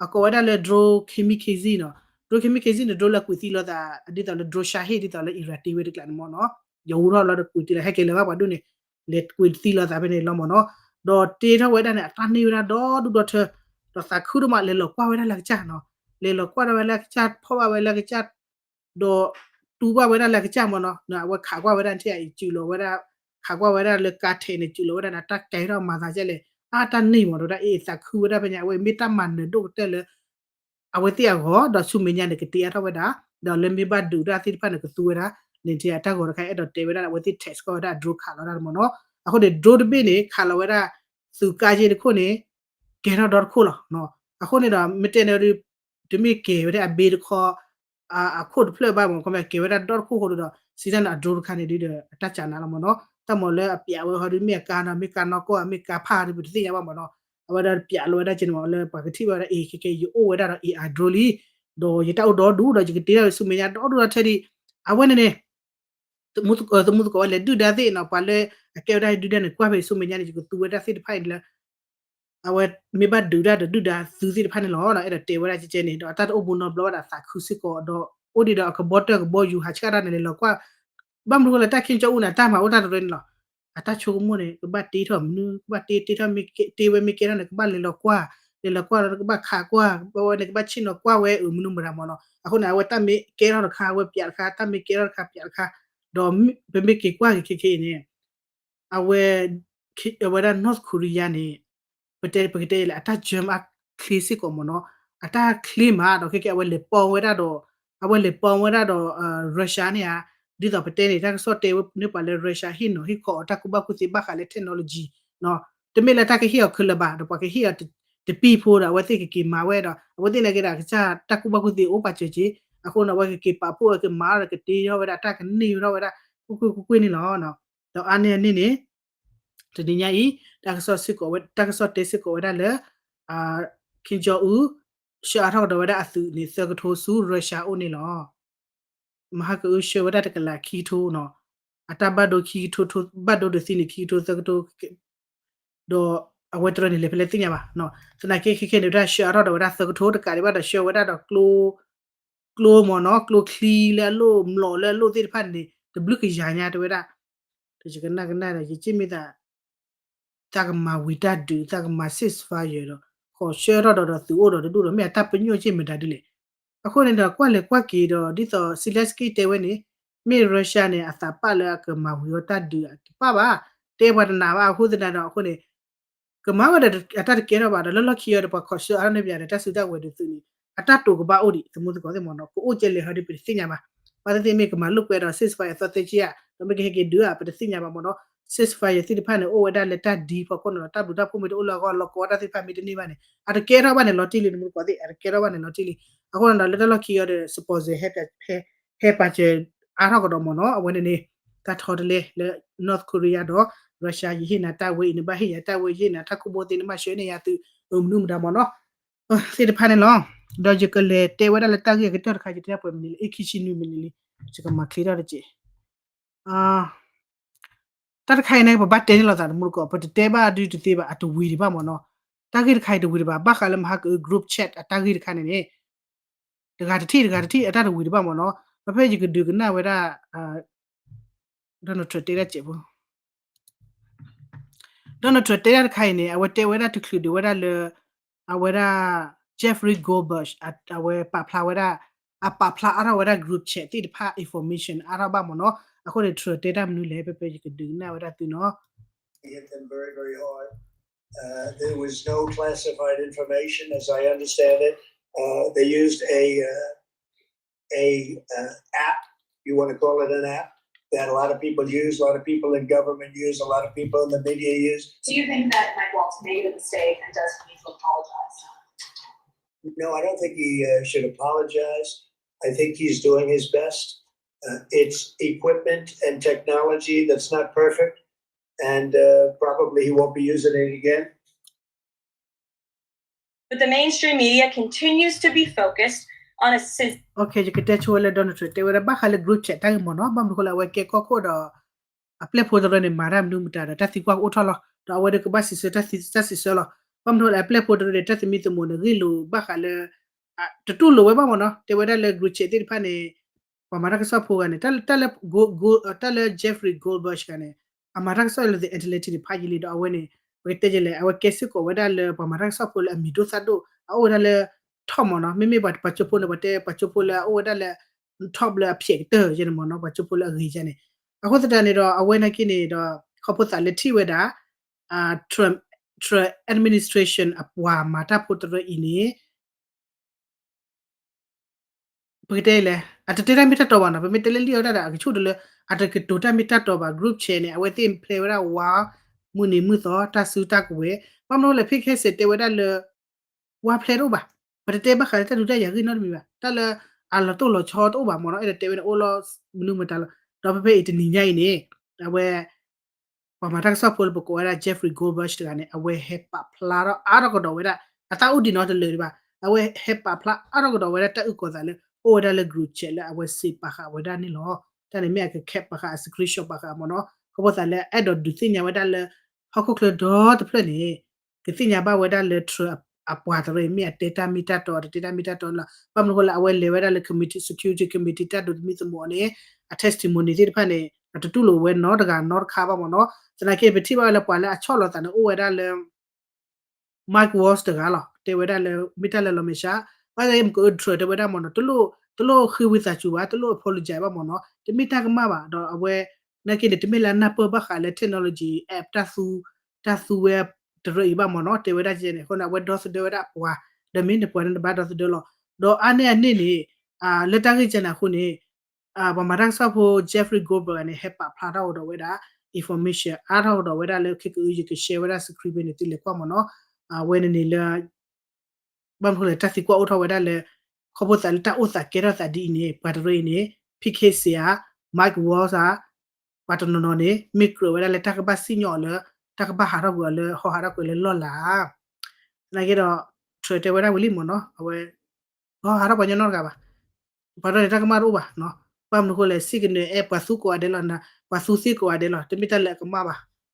အကိးဝဲဒၣ်လၢ drone kamikaze နီၤ. Drone kamikaze န့ၣ် drone လၢကွံာ်သံလိာ်သး ဒ်သိးလၢ drone Shahed ဒ်သိးလၢ Iran တ့ဝဲတကျါန့ၣ်မ့ၢ်နီၤ. ယဝူထီၣ်လီၤဒီးကွံာ်တံၢ်လီၤ ဟဲက့ၤလၢၤဘၣ်ပှၤဒိၣ်န့ၣ် လဲၤကွံာ်သံလိာ်သးဖဲန့ၣ်လီၤမ့ၢ်နီၤ. ဒီးတ့ထီၣ်ဝဲဒၣ်န့ၣ် အတၢ်န့ၢ်ဝဲဒၣ်ဒီဒူၣ်ဒီထၢ ဒီးသးခုဒိၣ်မး လဲၤလီၤကွၢ်ဝဲဒၣ်လၢကစၢ်နီၤ. လဲၤလီၤကွၢ်ဒၣ်ဝဲလၢကစၢ် ဖီၣ်ဘၣ်ဝဲလၢကစၢ် ဒီးတူၢ်ဘၣ်ဝဲဒၣ်လၢကစၢ်မ့ၢ်နီၤ. အဝဲခးကွၢ်ဝဲဒၣ်ထံၣ်အံၤ စုးလီၤဝဲဒၣ် ခးကွၢ်ဝဲဒၣ်လၢကါထဲးန့ၣ် စုးလီၤဝဲဒၣ်န့ၣ် တၢ်ကဲထီၣ်မၤသးကဲလဲၣ် အတၢ်န့ၢ်မ့ၢ်ဒီးဒၣ်အ့ၣ်သးခုဝဲဒၣ်ဖဲညါ အဝဲမ့ၢ်တၢ်မၤနၢၤဒိၣ်ကတၢၢ်လၢ အဝဲသ့ၣ်အဂီၢ် ဒီးဆူမဲာ်ညါန့ၣ် ကတ့အါထီၣ်ဝဲဒၣ် ဒီးလၢမ့ၢ်ဘၣ်ဒုးတၢ်သ့ၣ်တဖၣ်န့ၣ် ကသူဝဲဒၣ် န့ၣ်ထံၣ်အတၢ်ဂီၤတခါ အဲၣ်ဒိးတဲဝဲဒၣ် အဝဲသ့ၣ် test ကွၢ်ဝဲဒၣ် drone ခးလီၤဒၣ်မ့ၢ်နီၤ. အဃိန့ၣ် drone တဘ့ၣ်န့ၣ် ခးလီၤဝဲဒၣ် သုးကါယ့ၢ်တခိၣ်န့ၣ် ကဲထီၣ်ဒီတခိၣ်လီၤ. အဃိန့ၣ်ဒီး မ့ၢ်တဲန့ၣ် တမ့ၢ်ကဲဝဲဒၣ်အဘ့တခီ အခိၣ်တဖျၢၣ်ဘၣ်မ့ၢ် ခီမ့ၢ်ကဲဝဲဒၣ်ဒီတခိၣ်ဃိဒီး စံးတၢ်န့ၣ် အ drone တခါန့ၣ်ဒုဒီး အတၢ်ကးနးလီၤမ့ၢ်နီၤ. တၢ်မ့ၢ်လၢအပျးဝဲဟီဒု မ့ၢ်အကါနီၤ မ့ၢ်ကါနီၢ်ကီၢ် မ့ၢ်ကါဖးဒု ပတသ့ၣ်ညါဘၣ်မ့ၢ်နီၤ. အဝဲဒၣ်ပျးလီၤဝဲဒၣ်ကဲန့ၣ်မ့ၢ် လၢပှၤကထံၣ်ဘၣ်ဝဲဒၣ် အ့ၣ် ခဲကဲ ယအိၣ်ဝဲဒၣ်ဒီး AI drone လံ ဒီးယတၢ်အိၣ်ဒီဒူၣ်ဒီး ယကတ့ထီၣ်ဆူမဲာ်ညါဒီဒူၣ်ဒီထၢဒံး အဝဲန့ၣ်န့ၣ် သမူသကိးဝဲလဲၤဒုၣ်ဒါသ့ၣ်နီၤ ပှၤလၢအကဲဝဲဒၣ်ဒုၣ်ဒါန့ၣ် ကွၢ်ဖဲဆူမဲာ်ညါန့ၣ် ယကသူဝဲဒၣ်သ့ၣ်တဖၣ်အံၤလၢ အဝဲမ့ၢ်ဘၣ်ဒုးတၢ်ဒီးဒုၣ်ဒါသုသ့ၣ်တဖၣ်န့ၣ်လီၤ. အဲၣ်ဒိးတဲဝဲဒၣ်ကဲကဲန့ၣ် ဒီးအတၢ်တအိၣ်ဘူးနီတဘျီဘၣ်ဒီးသးခုစ့ၢ်ကီးဒီး အိၣ်ဒံးဒီးအကဘီတၢၢ်ကဘီယူၤဟးဆှၣ်တၢ်န့ၣ် လဲၤလီၤကွၢ် ဘၣ်မနုၤဃိလၢတၢ် Kim Jong Un န့ၣ် အတၢ်မၤအိၣ်တၢ်တရၢန့ၣ်လီၤ. အတၢ်ဆိကမိၣ်န့ၣ် ကဘၣ်တ့ထီၣ်မနုၤ ကဘၣ်တ့တ့ထီၣ်မ့ၢ်တ့ဝဲမ့ၢ်ကဲထီၣ်န့ၣ် ကဘၣ်လဲၤလီၤကွၢ် လဲၤလီၤကွၢ်ဒီးကဘၣ်ခးကွၢ် ဘၣ်ဝဲန့ၣ် ကဘၣ်ဆ့ၣ်နီၤကွၢ်ဝဲအမနုၤမတၤမ့ၢ်နီၤ. အဃိန့ၣ် အဝဲတၢ်မ့ၢ်ကဲထီၣ်တခါ အဝဲပျးတခါ တၢ်မ့ၢ်ကဲထီၣ်တခါပျးတခါ ဒီးပမ့ၢ်က့ၤကွၢ်က့ၤခဲခဲအံၤန့ၣ် အဝဲ အဝဲဒၣ် North Korea န့ၣ် ပတဲပကတဲလဲၣ် အတၢ် germ အချ့စ့ၢ်ကီးမ့ၢ်နီၤ အတၢ်ချ့မးဒီးခဲကဲအဝဲလဲၤပီဝဲဒၣ်ဒီး အဝဲလဲၤပီဝဲဒၣ်ဒီး Russia န့ၣ်ဧါ ဒ်သိးပတဲန့ၣ် တၢ်ကစီၣ်တဲဝဲန့ၢ်ပှၤလၢ Russia ဟ့ၣ်နီၤဟ့ၣ်ခီအီၤတၢ်ကူၣ်ဘၣ်ကူၣ်သ့ဘၣ်ဃးလၢ technology တမ့ၢ်လၢတၢ်ကဟ့ၣ်အီၤခဲလၢာ်ဘၣ် ဒီးပှၤကဟ့ၣ်အီၤတပံၢ်ဖိဒီး အဝဲသ့ၣ်ကက့ၤမၤဝဲဒီး အဝဲသ့ၣ်နာ်က့ဒီးကစၢ်တၢ်ကူၣ်ဘၣ်ကူၣ်သ့အိၣ်ပာ်စၢၤက့ၤ အဃိန့ၣ် အဝဲကက့ၤပာ်ဖှိၣ်ဝဲကမၤဒီးကတ့ထီၣ်ဝဲဒၣ်တၢ်ကန့ၢ်ထီၣ်ဝဲဒၣ် ကွ့ၢ်ကွ့ၢ်ကွ့ၢ်ကွ့ၢ်န့ၣ်လီၤ. ဒီးအါန့ၢ်အန့ၣ်န့ၣ် တနံၤညါအံၤ တၢ်ကစီၣ်စ့ၢ်ကီးဝဲ တၢ်ကစီၣ်တဲစ့ၢ်ကီးဝဲဒၣ်လၢ Kim Jong Un ဆှၢအါထီၣ်ကဒီးဝဲဒၣ်အသုးန့ၣ် သၢကထိဆူ Russia အိၣ်န့ၣ်လီၤ. မဟါကအုဆှၢဝဲဒၣ်တကလးခံကထိနီၤ အတၢ်ဘၣ်ဒိခံကထိ ဘၣ်ဒိတသံန့ၣ် ခံကထိသၢကထိ ဒီးအဝဲတရၢန့ၣ် လဲၤဖဲလဲၣ်သ့ၣ်ညါဘၣ်. သနာ်က့ခဲခဲန့ၣ် ဝဲဒၣ်ဆှၢအါထီၣ်ဒီးဝဲဒၣ်သၢကထိတကးဒံးဘၣ်ဒီး ဆှၢဝဲဒၣ်ဒီးကျိ ကျိမ့ၢ်နီၤ ကျိချံလၢအလိၣ် မျိာ်လၢအလိၣ်သ့ၣ်တဖၣ်န့ၣ် တဘျုးကယၤညါတဲဝဲဒၣ် ဒီးယကနၣ်ကနၣ်ဒီး ယက့မ့ၢ်သး သးကမၤဝံၤတၢ်ဒုး သးကမၤ ceasefire ဒီး ဃီၤဆှၢထီၣ်ဒီး ဒီးသုးအိၣ်ဒီးတဒူၣ်ဒီး မ့ၢ်အတၢ်ပညိၣ်က့မတၤဒ်လဲၣ်. အဃိန့ၣ်ဒီး ကွၢ်လဲၤကွၢ်က့ၤဒီး ဒ်သိး Zelenskyy တဲဝဲန့ၣ် မ့ၢ် Russia န့ၣ် အသးပာ်လၢအကမၤဝံၤအီၤတၢ်ဒုးအတပာ်ဘၣ် တဲပှၤတနာ်ဘၣ်အဃိသတးဒီး အဃိန့ၣ် ကမၤဝဲဒီးအတၢ်တကဲထီၣ်ဘၣ်ဒီး လၢလီၢ်ခံအံၤဒီး ပှၤခီၣ်ဆၢအါထီၣ်န့ၢ်ပယၤဒီး တၢ်စုတၢ်ဝဲၤဒုးသုးန့ၣ် အတၢ်တိာ်ကဘၣ်အိၣ်ဒံး သမူသကိးသ့ၣ်မ့ၢ်နီၤ ကအိၣ်ကဲလဲၣ်ဟီဒီး ပတသ့ၣ်ညါဘၣ်. ဘၣ်သ့ၣ်သ့ၣ်မ့ၢ်ကမၤလိာ်ကွဲဒီး ceasefire အသီသ့က့ဧါ ဒီးမ့ၢ်ကဟဲက့ၤဒုးဧါ ပတသ့ၣ်ညါဘၣ်မ့ၢ်နီၤ. ceasefire သ့ၣ်တဖၣ်န့ၣ် အိၣ်ဝဲဒၣ်လၢတၢ်ဒ်ဖီခိၣ်န့ၣ်လီၤ တၢ်ဘျုးတၢ်ဖှိၣ်မ့ၢ်တအိၣ်လၢအဂီၢ် လီၤကီတၢ်သ့ၣ်တဖၣ်မ့ၢ်တန့ၢ်ဘၣ်န့ၣ် အတကဲထီၣ်ဘၣ်န့ၣ်လီၤတံၢ်လံ သမူသကိးသ့ၣ် အတကဲထီၣ်ဘၣ်န့ၣ်လီၤတံၢ်လံ. အဃိန့ၣ်ဒီး လၢတၢ်လီၢ်ခံအံၤဒီး sponsor ဟဲပာ်စၢၤအါထီၣ်ကဒီးမ့ၢ်နီၤ အဝဲန့ၣ်န့ၣ် တၢ်ထီတလဲလၢ North Korea ဒီး Russia ယဟ့ၣ်နၤတၢ်ဝဲအံၤ နဘၣ်ဟ့ၣ်ယၤတၢ်ဝဲ ယဟ့ၣ်နၤတၢ်ကူၣ်ဘၣ်ကူၣ်သ့ နဘၣ်ဆှၢန့ၢ်ယၤသုး အမနုၤမတၤမ့ၢ်နီၤ သ့ၣ်တဖၣ်န့ၣ်လီၤ. ဒီးယကလဲၤတဲဝဲဒၣ်လၢတၢ်ဂ့ၢ်အကတၢၢ်တခါ ယတဲဒၣ်ပှဲၤမံးနံးလံ အ့ၣ် ခံဆံနွံမံးနံးလံ ယကမၤချ့ထီၣ်တက့ၢ်. တၢ်တခါအံၤန့ၣ် ပဘၣ်တဲန့ၣ်လိာ်သးတမူတကိး ပတတဲဘၣ်ဒုးတသ့ဘၣ် အတဝံၤဒံးဘၣ်မ့ၢ်နီၤ. တၢ်ဂ့ၢ်တခါအံၤတဝံၤဒံးဘၣ် ဘၣ်ဃးလၢမဟါကအု group chat အတၢ်ဂ့ၢ်တခါန့ၣ်န့ၣ် တဂၤတထံၣ်တဂၤတထံၣ် အတၢ်တဝံၤဒံးဘၣ်မ့ၢ်နီၤ. ပဖဲယကဒုးကနၣ်ဝဲဒၣ် Donald Trump တဲဒၣ်စဲးဖိ Donald Trump တဲဒၣ်တခါအံၤန့ၣ် အဝဲတဲဝဲဒၣ်တချုးဒံးဝဲဒၣ်လၢ အဝဲဒၣ် Jeffrey Goldberg အဝဲပာ်ဖျါဝဲဒၣ် အပာ်ဖျါအါထီၣ်ဝဲဒၣ် group chat သ့ၣ်တဖၣ် information အါထီၣ်ဘၣ်မ့ၢ်နီၤ. အဃိန့ၣ် Trump တဲတၢ်မနုၤလဲၣ် ဖဲဖဲယကဒုးကနၣ်ဝဲဒၣ်သုနီၤ. Hit them very, very hard. Uh, there was no classified information, as I understand it. Uh, they used a uh, a uh, app, you want to call it an app, that a lot of people use, a lot of people in government use, a lot of people in the media use. Do you think that Mike Waltz made a mistake and does he need to apologize? No, I don't think he uh, should apologize. I think he's doing his best. Uh, it's equipment and technology that's not perfect, and uh, probably he won't be using it again. But the mainstream media continues to be focused on a sys- Okay, ယကတဲဆိဝဲလၢ Donald Trump တဲဝဲဒၣ်ဘၣ်ဃးလၢ group chat တၢ်ဂ့ၢ်မ့ၢ်နီၤ. ဘၣ်မနုၤဃိလၢအဝဲကဲကီၢ်ခိၣ်ဒီး အပျဲၢ်ဖိတရၢန့ၣ် မၤတၢ်မနုၤမတၤဒီး တၢ်သံကွၢ်ကအိၣ်ထီၣ်လီၤ. ဒီးအဝဲဒီးကဘၣ်စံးဆၢတၢ်သံ တၢ်စံးဆၢလီၤ. ဘၣ်မနုၤဃိလၢအပျဲၢ်ဖိတရၢန့ၣ် တၢ်သမံသမိးန့ၣ် ဂ့ၢ်လိာ်ဘၣ်ဃးလၢ တတူၢ်လိာ်ဝဲဘၣ်မ့ၢ်နီၤ. တဲဝဲဒၣ်လၢ group chat သ့ၣ်တဖၣ်န့ၣ် ပှၤမၤတၢ်ကစီၣ်ဖိဂၤန့ၣ် တၢ်လၢ တၢ်လၢ Jeffrey Goldberg ဂၤန့ၣ် အမၤတၢ်ကစီၣ်လၢ The Atlantic တဖၣ်ယံၤလံဒီးအဝဲန့ၣ် ပကတဲယလဲၣ် အဝဲကဲစ့ၢ်ကီးဝဲဒၣ်လၢပှၤမၤတၢ်ကစီၣ်ဖိလၢအမံၤဒိၣ်သၣ်ဒိၣ် အအိၣ်ဝဲဒၣ်လၢ top မ့ၢ်နီၤ. မ့မ့ၢ်ပှၤပှၤကၠိဖိန့ၣ် ပှၤတဲပှၤကၠိဖိလၢအအိၣ်ဝဲဒၣ်လၢ top လၢအဖျဲးကတၢၢ်ယဲန့ၣ်မ့ၢ်နီၤ ပှၤကၠိဖိလၢအဂ့ၤယဲန့ၣ်. အဃိသတးန့ၣ်ဒီး အဝဲနာ်က့န့ၣ်ဒီး ခီဖျိသးလၢထံၣ်ဝဲဒၣ် Trump administration အပှၤမၤတၢ်ဖိတရၢအံၤန့ၣ် ပကတဲလဲၣ် အတတဲတၢ်မ့ၢ်တၢ်တီဘၣ်နီၤ. ပမ့ၢ်တဲလၢလံာ်အဝဲဒၣ်ဒီး အကဆူၣ်တလၢ အတကတိၤတၢ်မ့ၢ်တၢ်တီဘၣ် group chat န့ၣ် အဝဲသ့ၣ်ဖျဲဝဲဒၣ်ဝါ မုၢ်နံၤမုၢ်သီ တၢ်စုတၢ်ကဝဲၤ ဘၣ်မနုၤလဲၣ် ဖံခဲစဲးတဲဝဲဒၣ်လၢ ဝါဖျဲတအိၣ်ဘၣ်. ပတတဲဘၣ်ဃးလၢတၢ်ဒုးတၢ်ယၤဂ့ၢ်နီတမံၤဘၣ်. တၢ်လၢအလီၤတိၢ်လီၤဆီတအိၣ်ဘၣ်မ့ၢ်နီၤ အဲၣ်ဒိးတဲဝဲန့ၣ်အိၣ်လီၤမနုၤမတၤလီၤ. ဒီးဖဲဖဲအံၤတနံၤညါအံၤန့ၣ် အဝဲ ပှၤမၤတၢ်ကစီၣ်ဖိလၢပကိးဝဲဒၣ် Jeffrey Goldberg တဂၤန့ၣ် အဝဲဟဲပာ်ဖျါထီၣ်အါထီၣ်ကဒီးဝဲဒၣ် အသးအိၣ်ဒံးနီတလၢာ်ဒံးဘၣ်. အဝဲဟဲပာ်ဖျါအါထီၣ်ကဒီးဝဲဒၣ်တၢ်အုၣ်ကီၤသးလၢ အိၣ်ဝဲဒၣ်လၢ group chat လၢအဝဲစံးပာ်ဃာ်ဝဲဒၣ်န့ၣ်လီၤ. တၢ်န့ၣ်မ့ၢ်အက cap ပာ်ဃာ် အ screenshot ပာ်ဃာ်မ့ၢ်နီၤ ခီဖျိသးလၢအဲၣ်ဒိးဒုးသ့ၣ်ညါဝဲဒၣ်လၢ ဟီၣ်ခိၣ်ချၢဒီတဖျၢၣ်န့ၣ် ကသ့ၣ်ညါဘၣ်ဝဲဒၣ်လၢ Trump အပှၤတရၢအံၤ မ့ၢ်အတဲတၢ်မ့ၢ်တၢ်တီ အတတဲတၢ်မ့ၢ်တၢ်တီလီၤ. ဘၣ်မနုၤဃိလၢအဝဲလဲၤဝဲဒၣ်လၢ committee, security committee တၢ်ဒုးသမံသမိးန့ၣ် အ testimony သ့ၣ်တဖၣ်န့ၣ် အတတူၢ်လိာ်ဝဲနီတဂၤနီတခါဘၣ်မ့ၢ်နီၤ. သနာ်က့ ပထံၣ်ဘၣ်ဝဲလၢပှၤလၢအဆီၣ်လီၤသးန့ၣ် အိၣ်ဝဲဒၣ်လၢ Mike Waltz တဂၤလီၤ. တဲဝဲဒၣ်လၢ မ့ၢ်တၢ်လၢလီၤမဲာ်ဆှး ဘၣ်ဆၣ်ယမ့ၢ်က Trump တဲဝဲဒၣ်မ့ၢ်နီၤ တလိၣ်ဃ့ဝံသးစူၤဘၣ် တလိၣ် apologize ဘၣ်မ့ၢ်နီၤ တမ့ၢ်တၢ်ကမၣ်ဘၣ် ဒီးအဝဲ နာ်က့န့ၣ် တမ့ၢ်လၢအနၢ်ပၢၢ်ဘၣ်ဃးလၢ technology app တၢ်သူ တၢ်သူဝဲတရၢအံၤဘၣ်မ့ၢ်နီၤ တဲဝဲဒၣ်ကဲန့ၣ် အဃိန့ၣ် အဝဲဒီသဒၢဝဲဒၣ်ပှၤ ဒီးမ့ၢ်န့ၣ်ပှၤန့ၣ်တဘၣ်ဒီသဒၢလီၤ. ဒီးအါန့ၢ်အန့ၣ်န့ၣ် လၢတၢ်ဂ့ၢ်ကဲန့ၣ်အဃိန့ၣ် ပှၤမၤတၢ်ကစီၣ်ဖိ Jeffrey Goldberg န့ၣ် ဟဲပာ်ဖျါထီၣ်ကဒီးဝဲဒၣ် information အါထီၣ်ကဒီးဝဲဒၣ်လၢခဲကအု ယက share ဝဲဒၣ် screen ဖဲန့ၣ် သုလဲၤကွၢ်မ့ၢ်နီၤ အဝဲန့ၣ်န့ၣ်လၢ ဘၣ်မနုၤဃိလဲၣ် တၢ်သံကွၢ်အိၣ်ထီၣ်ဝဲဒၣ်လၢ ခီဖျိသးလၢတၢ်အိၣ်သးကဲထီၣ်သးဒ်အံၤန့ၣ် ပှၤတရၢအံၤန့ၣ် ဖံခဲစဲးဧါ Mike Waltz ဧါ ပှၤတနီၤနီၤန့ၣ် မ့ၢ်ကြၢးဝဲဒၣ်လၢတၢ်ကဘၣ်စံၣ်ညီၣ်အီၤလၢ တၢ်ကဘၣ်ဟးထီၣ်ကွံာ်အီၤလၢ ဟီၣ်ဟးထီၣ်ကွံာ်လၢလီၢ်လၤ သနာ်က့ဒီး Trump တဲဝဲဒၣ်ဝံၤလံမ့ၢ်နီၤ အဝဲ ဟီၣ်ဟးထီၣ်ပှၤညီနီတဂၤဘၣ် ပှၤတရၢန့ၣ် တၢ်ကမၣ်တအိၣ်ဘၣ် ဘၣ်မနုၤဃိလဲၣ် စံၣ်ကနၢၤအဲၣ် ပှၤသူကိးဂၤဒဲးလီၤ ပှၤသူသ့ကိးဂၤဒဲးလီၤ တမ့ၢ်တၢ်လၢအကမၣ်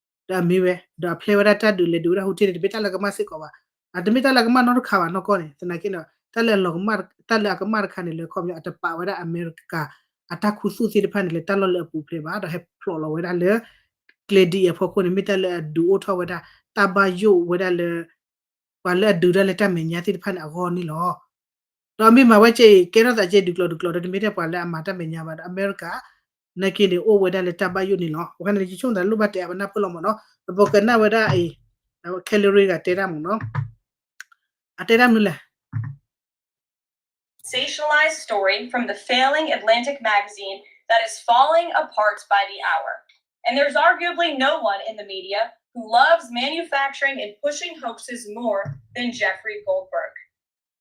ဘၣ် ဒီးအမ့ၢ်ဝဲ ဒီးအဖျဲဝဲဒၣ်တၢ်ဒုးလဲၤဒုးဝဲဒၣ်ဟူထ့န့ၣ် တမ့ၢ်တၢ်လၢကမၣ်စ့ၢ်ကီးဘၣ် အတမ့ၢ်တၢ်လၢအကမၣ်နီတခါဘၣ်နီၢ်ကီၢ်န့ၣ် သနာ်က့ဒီး တၢ်လၢအလီၤကမၣ် တၢ်လၢအကမၣ်တခါန့ၣ် လၢခီပညီအတပာ်ဝဲဒၣ်အမဲရကၤ အတၢ်ခူသူၣ်သ့ၣ်တဖၣ်န့ၣ် လၢတၢ်လီၢ်လၢအပူၤဖျဲးဘၣ် ဒီးဟဲဖျိးလီၤဝဲဒၣ်လၢ ကျဲဒ်အံၤအဖီခိၣ်န့ၣ် မ့ၢ်တၢ်လၢအဒုးအိၣ်ထီၣ်ဝဲဒၣ် တၢ်ဘၣ်ယိၣ်ဝဲဒၣ်လၢ ပှၤလၢအဒုးတၢ်လၢတၢ်မဲာ်ညါသ့ၣ်တဖၣ်န့ၣ်အဂီၢ်န့ၣ်လီၤ. ဒီးမ့ၢ်မၤဝဲကဲအံၤ ကဲထီၣ်သးကဲဒုးကျိၤဒုးကျိၤဒီး တမ့ၢ်ထဲပှၤလၢအမၤတၢ်မဲာ်ညါဘၣ်ဒီး အမဲရကၤ နာ်က့န့ၣ် အိၣ်ဝဲဒၣ်လၢတၢ်ဘၣ်ယိၣ်န့ၣ်လီၤ. အဃိန့ၣ် ယဆိကမိၣ်သးလိၣ်ဘၣ်တဲအပနၢ်ပၢၢ်လီၤမ့ၢ်နီၤ ပကကနၣ်ဝဲဒၣ်အံၤ Hillary ဂၤတဲတၢ်မ့ၢ်နီၤ အတဲတၢ်မနုၤလဲၣ် sensationalized story from the failing Atlantic magazine that is falling apart by the hour. And there's arguably no one in the media who loves manufacturing and pushing hoaxes more than Jeffrey Goldberg.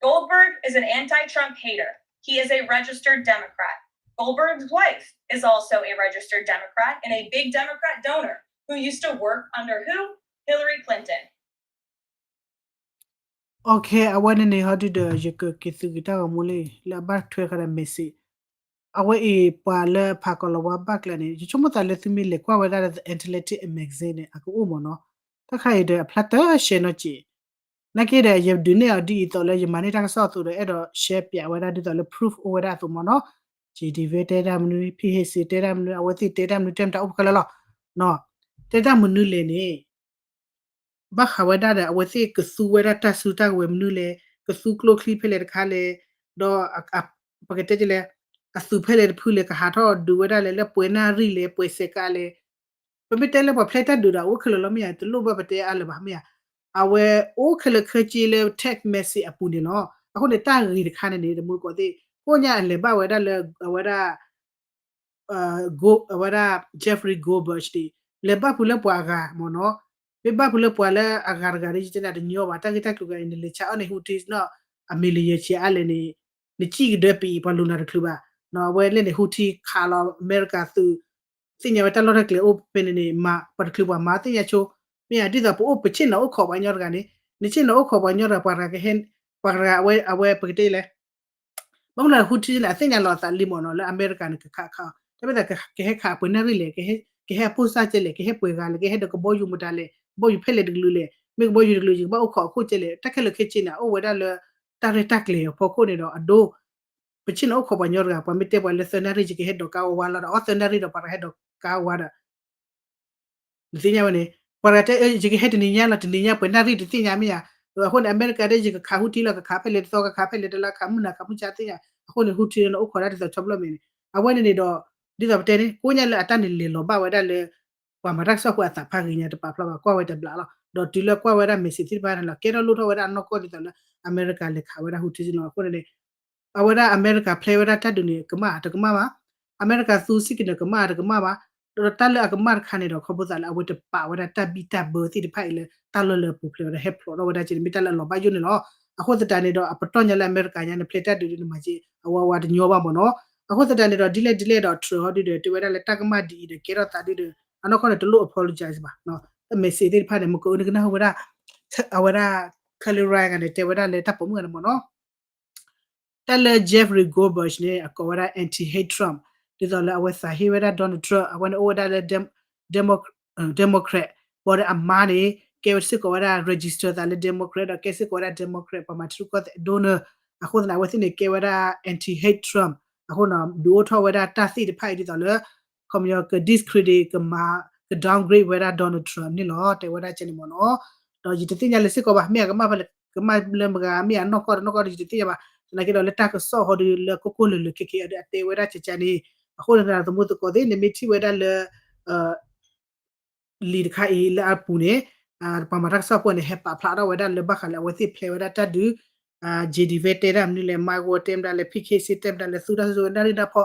Goldberg is an anti Trump hater. He is a registered Democrat. Goldberg's wife is also a registered Democrat and a big Democrat donor who used to work under who? Hillary Clinton. Okay, အဝဲန့ၣ်န့ၣ် ဟီဒုဒီး ယကက့ၤသုးက့ၤတၢ်ဂီၤမူလံ လၢအဘၣ်ထွဲဃာ်ဒီး message အဝဲအံၤ ပှၤလၢဖးကီၤလၤဝါဘၣ်ကျါန့ၣ် ယဆိကမိၣ်သးလၢသုမ့ၢ်လဲၤကွၢ်ဝဲဒၣ်လၢ Atlantic magazine န့ၣ် အကအိၣ်မ့ၢ်နီၤ တၢ်ခါအံၤဒီးအဖျါတၢ်ရှဲနီၤက့ၤ နာ်က့ဒီး ယဒုးနဲၣ်အီၤဒ်အံၤသိးလၢယမၤန့ၢ်တၢ်ကစီၣ်အသိးဒီး အဲၣ်ဒိးရှဲပၠးဝဲဒၣ်ဒ်သိးလၢ proof အိၣ်ဝဲဒၣ်အသိးမ့ၢ်နီၤ က့ၤဒံးဝဲ တဲတၢ်မနုၤ ဖံဟ့ၣ်စ့ၤ တဲတၢ်မနုၤ အဝဲသ့ၣ်တဲတၢ်မနုၤ တဲမတၤအိၣ်ဖဲလဲၣ်လီၤ တဲတၢ်မနုၤလဲၣ်န့ၣ် ဘၣ်ဃးဝဲဒၣ်ဒီး အဝဲသ့ၣ်ကသူဝဲဒၣ်တၢ်စုတၢ်ကဝဲၤမနုၤလဲၣ် ကသူကျိချံဖဲလဲၣ်တခါလဲၣ်, ဒီး ပကတဲလဲၣ်, အသုးဖဲလဲၣ်တဖုလဲၣ် ကဟးထီၣ်ဒုးဝဲဒၣ်လဲၣ် လၢပှဲၤနၣ်ရံၣ်လဲၣ် ပှဲၤစဲးကးလဲၣ်, ပမ့ၢ်တဲလၢပှၤဖျဲးတၢ်ဒုးဒီး အိၣ်ခဲလၢာ်လီၤမ့ၢ်ဧါ, တလိၣ်ဘၣ်ပတဲအါလၢၤဘၣ်မ့ၢ်ဧါ, အဝဲအိၣ်ခဲလၢာ်ခဲဆ့လၢ text message အပူၤန့ၣ်လီၤ. အဃိန့ၣ် တၢ်ဂ့ၤတခါန့ၣ်န့ၣ် တမူတကိးသ့ၣ် ကိးညါအလဲၤဘၣ်ဝဲဒၣ်လၢ အဝဲဒၣ် အဝဲဒၣ် Jeffrey Goldberg န့ၣ် လဲၤဘၣ်ဖုးလၢပှၤအဂၤမ့ၢ်နီၤ, မ့ၢ်ဘၣ်ဖုးလၢပှၤလၢအဂၤတဂၤဒီး ယတဲဒၣ်တညီဘၣ်, တၢ်ဂ့ၢ်တၢ်ကျိၤဂၤန့ၣ် နလဲၤဆါအီၣ်န့ၣ် Houthi နီၤ အမ့ၢ်လၢယဆံးအါလဲၣ်န့ၣ် နစံၣ်ကဒၢပံၤ ပှၤလိၤနၤတချုးဘၣ်, အဝဲလဲၣ်န့ၣ် Houthi ခးလီၤ အမဲရကၤသုး သ့ၣ်ညါဝဲတၢ်လီၢ်တၢ်ကျဲၤအိၣ်ဖဲန့ၣ်န့ၣ် ပှၤတချုးပှၤမၤသ့ၣ်ညါဆိ, မ့ၢ်ဧါ ဒ်သိးပအိၣ်ပဆ့ၣ်နီၤအိၣ်ခိးပှၤကညီတဂၤန့ၣ်, နဆ့ၣ်နီၤအိၣ်ခိးပှၤကညီတဂၤ ပှၤတဂၤကဟဲ, ပှၤတဂၤအဝဲ အဝဲပကတဲလဲၣ် ဘၣ်မနုၤ Houthi န့ၣ် အသ့ၣ်ညါလီၤအသးလံမ့ၢ်နီၤ လၢအမဲရကၤန့ၣ် ကခးခး, တၢ်မ့ၢ်သး ကဟဲခးပှဲၤနၣ်ရံၣ်လဲၣ်, ကဟဲအပိၢ်စၢ်ကဲလဲၣ်, ကဟဲပှဲၤဂၤလဲၣ်, ကဟဲဒီးကဘီယူၤမတၤလဲၣ်, ကဘီယူၤဖဲလဲၣ်တကလုာ်လဲၣ်, မ့ၢ်ကဘီယူၤတကလုာ် ယကဘၣ်အိၣ်ခိးအခိၣ်ကဲလဲၣ်, တၢ်ခဲလၢာ်ခဲဆ့န့ၣ် အအိၣ်ဝဲဒၣ်လၢ တၢ်ရဲၣ်တၢ်ကျဲၤအဖီခိၣ်န့ၣ်ဒီး အဒိ ပဆ့ၣ်နီၤအိၣ်ခိးပှၤကညီတဂၤ ပှၤမ့ၢ်တဲပှၤလၢသၢနၣ်ရံၣ် ယကဟဲဒီးကါဝါဝါလီၤဒီး အီၣ်သၢနၣ်ရံၣ်ဒီးပှၤတဟဲဒီးကါဝါဒီး နသ့ၣ်ညါဝဲန့ၣ် ပှၤတဂၤတဲ ယကဟဲတနံၤညါလီၤ တနံၤညါပှဲၤနၣ်ရံၣ်တသ့ၣ်ညါမ့ၢ်ဧါ, အဃိန့ၣ် အမဲရကၤတဲ ယကခး Houthi လီၤ ကခးဖဲလဲၣ်တသီ ကခးဖဲလဲၣ်တလါ ခးမုၢ်နၤခးမုၢ်ဆါသ့ၣ်ညါ, အဃိန့ၣ် Houthi န့ၣ် အိၣ်ခိးဒၣ်ဒ်သိးဆီဖျိမ့ၢ်န့ၣ် အဝဲန့ၣ်န့ၣ်ဒီး ဒ်သိးပတဲန့ၣ် ကိးညါလၢအတၢ်န့ၣ်လဲၤလီၤဘၣ်ဝဲဒၣ်လၢ ပှၤမၤတၢ်ကစီၣ်ဖိအသးဖးဂ့ၤညါတပာ်ဖျါဘၣ် ကွၢ်ဝဲတဘျီလီၤ, ဒီးတုၤလၢကွၢ်ဝဲဒၣ် message သ့ၣ်တဖၣ်န့ၣ်လီၤ ကဲထီၣ်လိၣ်ထီၣ်ဝဲဒၣ်အနီၢ်ကီၢ်ဒ်သိးလၢ အမဲရကၤလဲၤခးဝဲဒၣ် Houthi လီၤ အဃိန့ၣ်န့ၣ် အဝဲဒၣ်အမဲရကၤဖျဲးဝဲဒၣ်တၢ်ဒုးန့ၣ် ကမၣ်တကမၣ်ဘၣ်, အမဲရကၤသူ signal န့ၣ် ကမၣ်တကမၣ်ဘၣ်, ဒီးတၢ်လၢအကမၣ်တခါန့ၣ်ဒီး ခီဖျိသးလၢ အဝဲတပာ်ဝဲဒၣ်တၢ်ဘံၣ်တၢ်ဘၢသ့ၣ်တဖၣ်အံၤလၢ တၢ်လီၢ်လၢအပူၤဖျဲးဝဲဒၣ် ဟဲဖျိးထီၣ်ဝဲဒၣ်က့န့ၣ် မ့ၢ်တၢ်လၢအလီၤဘၣ်ယိၣ်န့ၣ်လီၤ. အဃိသတးန့ၣ်ဒီး အပတီၢ်ညါလၢအမဲရကၤညါန့ၣ် ဖျဲးတၢ်ဒုးန့ၣ် မၤက့ အဝဲဝဲတညီဘၣ်မ့ၢ်နီၤ. အဃိသတးန့ၣ်ဒီး ဒ်လဲၣ်ဒ်လဲၣ်ဒီး Trump ဟီဒုဒီး တဲဝဲဒၣ်လၢတၢ်ကမၣ်ဒ်အံၤဒီး ကဲထီၣ်သးဒုဒီး အနီၢ်ကီၢ်န့ၣ် တလိၣ် apologize ဘၣ်, တၢ် message သ့ၣ်တဖၣ်န့ၣ် မ့ၢ်ကအုကနၣ်ဟူဝဲဒၣ် အဝဲဒၣ် Kelly Ryan န့ၣ် တဲဝဲဒၣ်လၢတၢ်ပိာ်မုၣ်ဂၤန့ၣ်မ့ၢ်နီၤ. တၢ်လၢ Jeffrey Goldberg န့ၣ် အကိးဝဲဒၣ် anti-hate Trump ဒ်သိးလၢအဝဲသးဟ့ဝဲဒၣ် Donald Trump အဝဲန့ၣ်အိၣ်ဝဲဒၣ်လၢ Dem- Democrat ဘၣ်ဒီးအမါန့ၣ် ကဲဝဲစ့ၢ်ကီးဝဲဒၣ် register သးလၢ Democrat ဒီးကဲစ့ၢ်ကီးဝဲဒၣ် Democrat ပှၤမၤထံရူၢ်ကီၢ်သဲး donor အဃိသတးန့ၣ် အဝဲသ့ၣ်န့ၣ် ကဲဝဲဒၣ် anti-hate Trump အဃိန့ၣ် ဒုးအိၣ်ထီၣ်ဝဲဒၣ်တၢ်သ့ၣ်တဖၣ်အံၤဒ်သိးလၢ ခီပညီ က discredit ကမၤ က downgrade ဝဲဒၣ် Donald Trump န့ၣ်လီၤ တဲဝဲဒၣ်ကဲန့ၣ်မ့ၢ်နီၤ. ဒီးယတသ့ၣ်ညါလၢစ့ၢ်ကီးဘၣ် မ့ၢ်အကမၣ်ဖဲလဲၣ် ကမၣ်လၢမတၤဂၤ မ့ၢ်အနီၢ်ကီၢ်တနီၢ်ကီၢ်ဒီး ယတသ့ၣ်ညါဘၣ်. သနာ်က့ဒီးလၢတၢ်ကစီၣ်ဟီဒုလၢကိၢ်ကိၢ်လၢၤလၢၤခဲခဲအံၤဒီး အတဲဝဲဒၣ်ကဲကဲန့ၣ် အဃိန့ၣ် သမူသကိးသ့ၣ် နမ့ၢ်ထံၣ်ဝဲဒၣ်လၢ လံာ်တခါအံၤလၢအပူၤန့ၣ် ပှၤမၤတၢ်ကစီၣ်ဖိန့ၣ် ဟဲပာ်ဖျါထီၣ်ဝဲဒၣ်လၢဘၣ်ဃးလၢအဝဲသ့ၣ်ဖျဲးဝဲဒၣ်တၢ်ဒုး J D Vance တဲတၢ်မနုၤလဲၣ် Mike Waltz တဲမတၤလဲၣ် Pete Hegseth တဲမတၤလဲၣ် သူတၢ်စိၤစိၤနၣ်ရံၣ်နၢ်ဖီ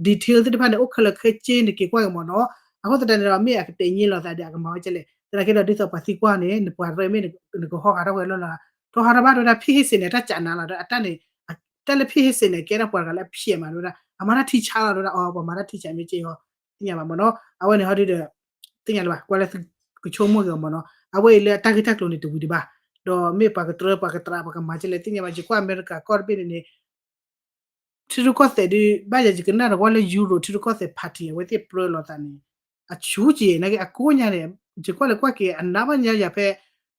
detail သ့ၣ်တဖၣ်န့ၣ် အိၣ်ခဲလၢာ်ခဲဆ့န့ၣ် က့ၤကွၢ်က့ၤမ့ၢ်နီၤ. အဃိသတးန့ၣ်ဒီး မ့ၢ်အကတဲာ်ညါလိာ်သးဒီး အကမၤဝဲကဲလဲၣ် သနာ်က့ဒီး ဒ်သိးပှၤသံကွၢ်န့ၣ် နပှၤရဲၣ်မ့ၢ်နကဟီဃာ်ထီၣ်ဝဲလီၤလီၤ ထီဃာ်ထီၣ်ဘၣ်တဲဝဲဒၣ် Pete Hegseth န့ၣ် တၢ်ကးနၤလီၤဒီး အတၢ်န့ၣ် တၢ်လၢ Pete Hegseth န့ၣ် ကဲထီၣ်ပှၤတဂၤလၢအဖျဲးမးတဲဝဲဒၣ် အမၤတၢ်ထံဆါလီၤတဲဝဲဒၣ် အီၤ ပှၤမၤတၢ်ထံဆါမ့ၢ်က့ၤဟီ သ့ၣ်ညါဘၣ်မ့ၢ်နီၤ အဝဲန့ၣ်ဟီဒုဒီး သ့ၣ်ညါလၢၤဘၣ် ကွၢ်လၢကဆိကမိၣ်က့ၤအီၤမ့ၢ်နီၤ အဝဲအံၤလၢအတၢ်ဂ့ၢ်တၢ်ကျိၤန့ၣ်တဝံၤဒံးဘၣ် ဒီးမ့ၢ်ပှၤကတြၢ ပှၤကတြး ပှၤကမၤကဲလဲၣ် သ့ၣ်ညါဘၣ် ယကွၢ်အမဲရကၤကီၢ်တဘ့ၣ်န့ၣ်န့ၣ် ထံရူၢ်ကီၢ်သဲးဒုး ဘၣ်ယၤယကနၣ်တဝီလၢ Europe ထံရူၢ်ကီၢ်သဲး party အဝဲသ့ၣ်ပြၢလိာ်သးန့ၣ် အဆူၣ်က့ၤ နာ်က့အကိးညါန့ၣ် ယကွၢ်လဲၤကွၢ်က့ၤ အနးဘၣ်ညါယၤဖဲ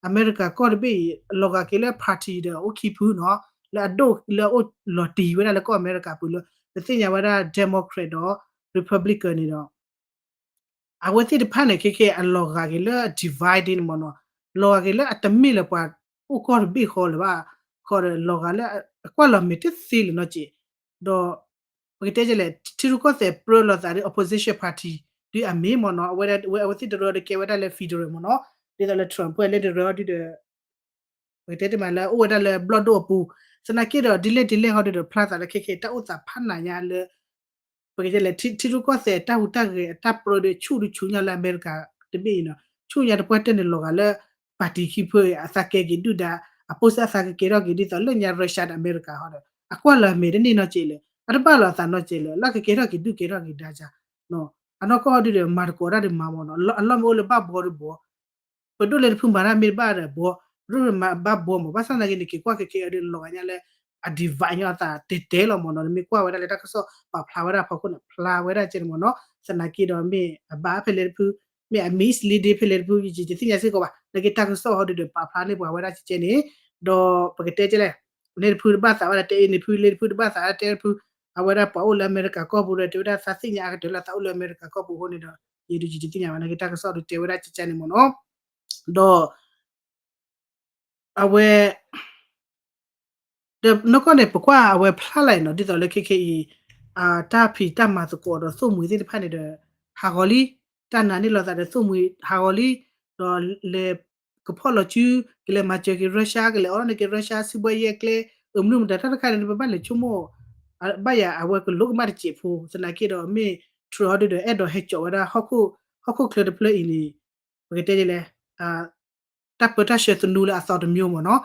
အမဲရကၤကီၢ်တဘ့ၣ်အံၤ လီၤဂာ်က့ၤလၢ party ဒီးအိၣ်ခံဖုနီၤ လၢအဒိၣ်လၢအအိၣ်လီၤတံၢ်ဝဲဒၣ်လၢကီၢ်အမဲရကၤပူၤလၢ ပသ့ၣ်ညါဝဲဒၣ် Democrat ဒီး Republican န့ၣ်ဒီး အဝဲသ့ၣ်တဖၣ်န့ၣ် ခဲခဲအလီၤဂာ်က့ၤလၢ dividing န့ၣ်မ့ၢ်နီၤ လီၤဂာ်က့ၤလၢအတမ့ၢ်လၢၤပှၤအိၣ်ကီၢ်တဘ့ၣ်ဃီလၢၤဘၣ် ဃီဒီးလီၤဂာ်လၢအကွၢ်လီၤမဲာ်တသ့လၢၤနီတစဲး ဒီး ပကတဲလဲၣ် ထံရူၢ်ကီၢ်သဲးပြၢလိာ်သးဒီး opposition party ဒုးအမ့ၢ်မ့ၢ်နီၤ အဝဲသ့ၣ်တရၢဒီးကဲဝဲဒၣ်လၢ federal မ့ၢ်နီၤ ဒ်သိးလၢ Trump ဖဲလဲၣ်တရၢဒုဒီး ပကတဲတမံၤလၢအိၣ်ဝဲဒၣ်လၢဘျီၣ်ဒိၣ်အပူၤ သနာ်က့ဒီး ဒ်လဲၣ်ဒ်လဲၣ်ဟီဒုဒီး ဖျါသးလၢခဲခဲ တၢ်အိၣ်သးဖးနးညါလၢ ပကတဲလဲၣ် ထံရူၢ်ကီၢ်သဲးတၢ်ဟူးတၢ်ဂဲၤအတၢ်ပြၢဒီး ဆူၣ်ဒုဆူၣ်ညါလၢအမဲရကၤတဘ့ၣ်အံၤနီၤ ဆူၣ်ညါတပှၢ်တၢၢ်န့ၣ်လီၤဂာ်လၢ party ခံဖုအသးကဲက့ၤဒုၣ်ဒါ အပိၢ်စၢ်အသးကကဲထီၣ်က့ၤဒ်သိးလၢညါ Russia ဒီးအမဲရကၤဟီဒီး အကွၢ်လီၤမဲာ်တန့ၢ်နီတစဲးလၢၤ အတဘၣ်လီၤအသးနီတစဲးလၢၤ လၢကကဲထီၣ်က့ၤဒုၣ်ကဲထီၣ်က့ၤဒါယၤ အနီၢ်ကီၢ်ဟီဒုဒီး မၤတကိးတၢ်ဒီးမၤမ့ၢ်နီၤ အလီၢ်မ့ၢ်အိၣ်လၢဘၣ်ဘှီဒီးဘှီ ပဒိၣ်လဲၤတဖုမၤတၢ်မ့ၢ်တဘၣ်ဒီးဘှီ ပဒိၣ်မၤဘၣ်ဘှီမ့ၢ် ဘၣ်ဆၣ်သနာ်က့န့ၣ် က့ၤကွၢ်က့ၤခဲအံၤဒီးလီၤဂာ်ညါလၢ အ divide ညါအသးတဲတဲလီၤမ့ၢ်နီၤ နမ့ၢ်ကွၢ်ဝဲဒၣ်လၢတၢ်ကစီၣ်ပာ်ဖျါဝဲဒၣ်ဖီခိၣ်န့ၣ် ဖျါဝဲဒၣ်ကဲန့ၣ်မ့ၢ်နီၤ သနာ်က့ဒီးမ့ၢ်အဘၣ်ဖဲလဲၣ်တဖု မ့ၢ်အ misleading ဖဲလဲၣ်တဖု ယတသ့ၣ်ညါစ့ၢ်ကီးဘၣ် သနာ်က့တၢ်ကစီၣ်ဟီဒုဒီးပာ်ဖျါန့ၢ်ပှၤဝဲဒၣ်ကဲန့ၣ် ဒီးပကတဲကဲလဲၣ် န့ၣ်တဖုတဘၣ်သးဝဲဒၣ်တဲအံၤ န့ၣ်တဖုလၢတဖုတဘၣ်သးဝဲဒၣ်တဲတဖု အဝဲဒၣ်ပှၤအိၣ်လၢအမဲရကၤကီၢ်ပူၤဒီး တဲဝဲဒၣ်သးသ့ၣ်ညါအကတၢၢ်လၢသးအိၣ်လၢအမဲရကၤကီၢ်ပူၤအဃိန့ၣ်ဒီး ယဒုးယတသ့ၣ်ညါဘၣ် သနာ်က့တၢ်ကစီၣ်ဒုတဲဝဲဒၣ်ကဲန့ၣ်မ့ၢ်နီၤ ဒီး အဝဲ ဒီးနီၢ်ကီၢ်န့ၣ် ပကွၢ်အဝဲဖျါလၢ်နီၤ ဒ်သိးလၢခဲခဲအံၤ တၢ်ဖံးတၢ်မၤသကိးဒီးသိၣ်မှံၤသ့ၣ်တဖၣ်န့ၣ်ဒီး ဟးဂီၤလံ, တၢ်နာ်န့ၢ်လိာ်သးဒီးသိၣ်မှံၤဟးဂီၤလံ, ဒီးလဲၤကဖီၣ်လီၤစု ကလဲၤမၤစၢၤက့ၤ Russia ကလဲၤအိးထီၣ်န့ၢ်က့ၤ Russia စုဘှဲယဲၢ်ကျဲ အမနုၤမတၤတၢ်တခါန့ၣ် ပဘၣ်လဲၤဆိကမိၣ် ဘၣ်ယၤအဝဲကလိကမၣ်တစဲးဖိ သနာ်က့ဒီးမ့ၢ် Trump ဟီဒုဒီး အဲၣ်ဒိးဟဲကၠီးဝဲဒၣ် ဟီၣ်ခိၣ်ချၢတဖျၢၣ်အံၤန့ၣ် ပကတဲဒ်လဲၣ် တၢ်ပၢတၢ်ဆှၢသနူလၢအသီတမျိုးမ့ၢ်နီၤ,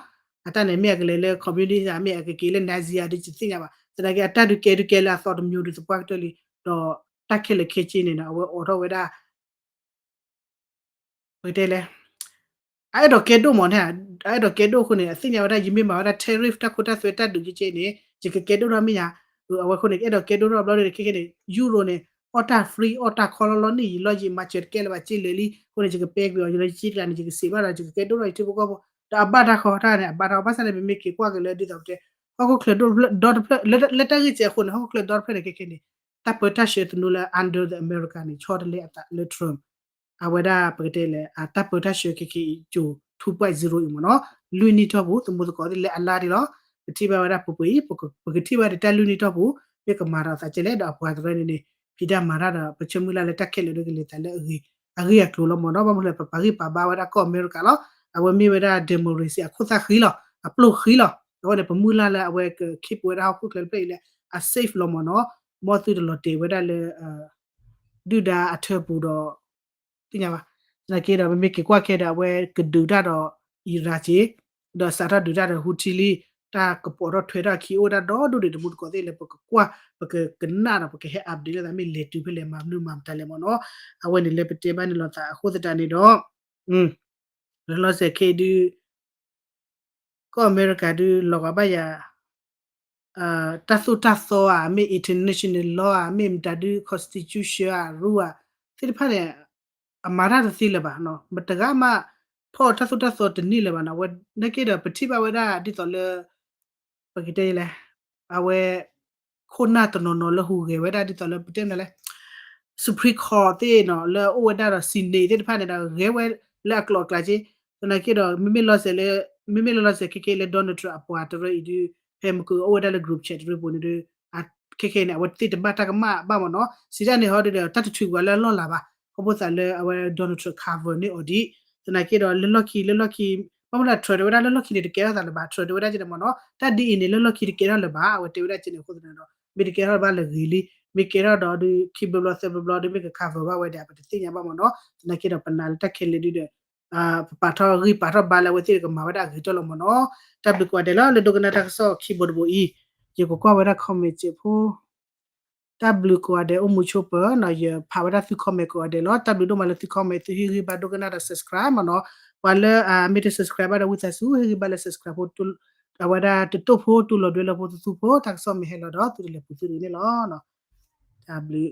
အတၢ်န့ၣ်မ့ၢ်အကလဲၤလၢ communist မ့ၢ်အကက့ၤလၢ Nazi ဒ်ယတသ့ၣ်ညါဘၣ်, သနာ်က့အတၢ်ဒုးကဲဒုးကဲလၢအသီတမျိုးဒ်သပှၢ်ကတၢၢ်လံ, ဒီးတၢ်ခဲလၢာ်ခဲဆ့န့ၣ်နီၤ အဝဲအိးထီၣ်ဝဲဒၣ် ပကတဲလဲၣ် အအဲၣ်ဒိးကဲဒိၣ်မ့ၢ်န့ၣ်, အအဲၣ်ဒိးကဲဒိၣ်အဃိန့ၣ် အသ့ၣ်ညါဝဲဒၣ် ယမ့ၢ်မၤဝဲဒၣ် tariff တၢ်ခိတၢ်သွဲတၢ်ဒုးကဲကဲန့ၣ် ယကကဲဒိၣ်ထီၣ်မ့ၢ်ယါ, အဝဲအဃိန့ၣ် အဲၣ်ဒိးကဲဒိၣ်ထီၣ်ဘျီဒ်န့ၣ် ခဲခဲန့ၣ် Euro န့ၣ် အီၣ်တၢ် free အီၣ်တၢ်ခီလီၤလီၤန့ၣ် ယလီၢ်ယမၤစၢၤတကဲလၢၤဘၣ် က့လၢာ်လံ, အဃိန့ၣ် ယကပဲကွံာ်အီၤ ယလီၢ်ယက့တဂၤန့ၣ် ယကစံးဘၣ်ဒီး ယကကဲဒိၣ်ထီၣ်ယထံဖိကီၢ်ဖိ, ဒီးအဘၣ်တၢ်ဃီတၢ်န့ၣ် အဘၣ်တၢ် ဘၣ်ဆၣ်န့ၣ် ပမ့ၢ်က့ၤကွၢ်က့ၤလၢဒ်သိးပတဲ ဟီၣ်ခိၣ်ချၢဒီတဖျၢၣ် လၢတၢ်ဂ့ၢ်စဲးအဃိန့ၣ် ဟီၣ်ခိၣ်ချၢဒီတဖျၢၣ်န့ၣ် ခဲခဲန့ၣ် တၢ်ပၢတၢ်ဆှၢသနူလၢ under the America န့ၣ် ဆီတလဲအသးလၢ Trump အဝဲဒၣ်ပကတဲလဲၣ် အတၢ်ပၢတၢ်ဆှၢခဲခဲအံၤ ကၠိ two point zero အံၤမ့ၢ်နီၤ, လွံၢ်နံၣ်ထီၣ်ပူၤ သမူသကိးသ့ၣ်လဲၤအလါဒ်လီၤ, ပထံၣ်ဘၣ်ဝဲဒၣ်ပှဲၤပှဲၤအံၤ ပကထံၣ်ဘၣ်ဒီးတၢ်လွံၢ်နံၣ်ထီၣ်ပူၤ မ့ၢ်ကမၤဒီးသးကဲလဲၣ် ဒီးအပှၤကရၢန့ၣ်န့ၣ် ဖံးတၢ်မၤတၢ်ဒီး ပဆၢမုၢ်လၢ်လၢတၢ်ခဲလၢာ်ဒီးကလဲၤသးလၢ အဂ့ၢ်အကျိၤလီၤမ့ၢ်နီၤ, ဘၣ်မနုၤလဲၣ် ပပာ်ဂံၢ်ပာ်ဘါဝဲဒၣ်ကီၢ်အမဲရကၤလီၤ, အဝဲမ့ၢ်ဝဲဒၣ် democracy အခိၣ်သၣ်ဃံလီၤ, အပျိၢ်ဃံလီၤ, အဝဲန့ၣ် ပမုၢ်လၢ်လၢအဝဲက keep ဝဲဒၣ်ဟီၣ်ခိၣ်ချၢတဖျၢၣ်အံၤလၢ အ safe လီၤမ့ၢ်နီၤ, မ်သုတလီၤတဲာ်ဝဲဒၣ်လၢ ဒုၣ်ဒါအထၢပူၤဒီး သ့ၣ်ညါဘၣ်, သနာ်က့ဒီး မ့မ့ၢ်က့ၤကွၢ်ခဲဒီး အဝဲကဒုးတၢ်ဒီး Iran က့, ဒီးစးထီၣ်ဒုးတၢ်ဒီး Houthi လံ, တၢ်ကပိာ်ထီၣ်ထွဲထီၣ်အခံ အိၣ်ဝဲဒၣ်ဒီဒူၣ်ဒံး သမူသကိးသ့ၣ်လၢပကကွၢ် ပကကနၣ်ဒီး ပကဟဲ update လိာ်သး မ့ၢ်လဲၤတုၤဖဲလဲၣ် မၤမနုၤမၤမတၤလဲၣ်မ့ၢ်နီၤ, အဝဲန့ၣ်လၢပတဲဘၣ်န့ၣ်လိာ်သးအဃိသတးန့ၣ်ဒီး လီၤစဲးခဲအံၤဒုး ကီၢ်အမဲရကၤဒုး လီၤဂာ်ဘၣ်ယၤ တၢ်သိၣ်တၢ်သီဧါ မ့ၢ် international law ဧါ မ့ၢ်မတၤဒုး constitution ဧါ rule ဧါ သ့ၣ်တဖၣ်န့ၣ် အမၤတၢ်တသ့လၢၤဘၣ်, မတဂၤမး ဖီၣ်တၢ်သိၣ်တၢ်သီတန့ၢ်လၢၤဘၣ်နီၤ, အဝဲနာ်က့ဒီး ပထံၣ်ဘၣ်ဝဲဒၣ်ဒ်သိးလၢ ပကတဲလဲၣ် အဝဲ ခိၣ်နၢ်တနီၤနီၤလၢဟူးဂဲၤဝဲဒၣ်ဒ်သိးလၢ ပတဲမနုၤလဲၣ် Supreme Court သ့ၣ်နီၤ လၢအအိၣ်ဝဲဒၣ်ဒီး Senate သ့ၣ်တဖၣ်န့ၣ်ဒီး ဂဲၤဝဲလၢအကျိၤအကျဲက့, သနာ်က့ဒီး မ့မ့ၢ်လီၤစဲးလၢ မ့မ့ၢ်လီၤစဲးခဲခဲလၢ Donald Trump အပှၤတရၢအံၤဒုး ဖဲမ့ၢ်ကအိၣ်ဝဲဒၣ်လၢ group chat တရၢပူၤန့ၣ်ဒီး ခဲခဲန့ၣ် အဝဲသ့ၣ်တဘၣ်တၢ်ကမၣ်ဘၣ်မ့ၢ်နီၤ, စံးဒ်န့ၣ်ဟီဒုးဒီး တၢ်တထုးကွံာ်လၢအလီၢ်လၤဘၣ်, ခီဖျိသးလၢအဝဲ Donald Trump cover န့ၢ်အီၤဒံး, သနာ်က့ဒီး လၢလီၢ်ခံ လၢလီၢ်ခံ ဘၣ်မနုၤ Trump တဲဝဲဒၣ်လၢလီၢ်ခံန့ၣ် တကဲထီၣ်သးလၢၤဘၣ်, Trump တဲဝဲဒၣ်ကဲန့ၣ်မ့ၢ်နီၤ, တၢ်ဒ်အံၤန့ၣ် လၢလီၢ်ခံတကဲထီၣ်လၢၤဘၣ်, အဝဲတဲဝဲဒၣ်ကဲန့ၣ်အဃိသတးဒီး မ့ၢ်တကဲထီၣ်ဘၣ်လၢၤဂ့ၤလံ, မ့ၢ်ကဲထီၣ်ဒီးဒုး ခံဘျီဘျီသၢဘျီဘျီဒီး မ့ၢ်က cover ဘၣ်ဝဲဒီး ပတသ့ၣ်ညါဘၣ်မ့ၢ်နီၤ, သနာ်က့ဒီး ပနာ်လၢတၢ်ခဲလၢာ်ဒုးဒီး ပပာ်ထီၣ်ဂံၢ်ပာ်ထီၣ်ဘါလၢအဝဲသ့ၣ်ကမၤဝဲဒၣ်အဂ့ၤကတၢၢ်လီၤမ့ၢ်နီၤ, တၢ်ဘျုးကိးဂၤဒဲးလီၤ လၢဒိကနၣ်တၢ်ကစီၣ်ခံဘိတဘိအံၤ, ယကကွၢ်ဝဲဒၣ် comment စဲးဖိ တၢ်ဘျုးကိးဂၤဒဲး အိၣ်မူဆိပၢၤနီၤ, ယဖးဝဲဒၣ်သု comment ကိးဂၤဒဲးလီၤ, တၢ်ဘျုးဒိၣ်မးလၢသု comment သုဟ့ၣ်ဂံၢ်ဘါဒိကနၣ်ဒီး subscribe မ့ၢ်နီၤ, ပှၤလၢအမ့ၢ်တ subscribe ဘၣ်ဒီး ဝံသးစူၤ ဟ့ၣ်ဂံၢ်ဘါလၢ subscribe ဖိ အဝဲဒၣ်တတိၢ်ဖိတူၢ်လိာ်ဒွဲလၢဖိသသူဖိ တၢ်ကစီၣ်မ့ၢ်ဟဲလီၤဒီး သုတလဲၤပူၤသုတဂ့ၤန့ၣ်လီၤ, တၢ်ဘျုး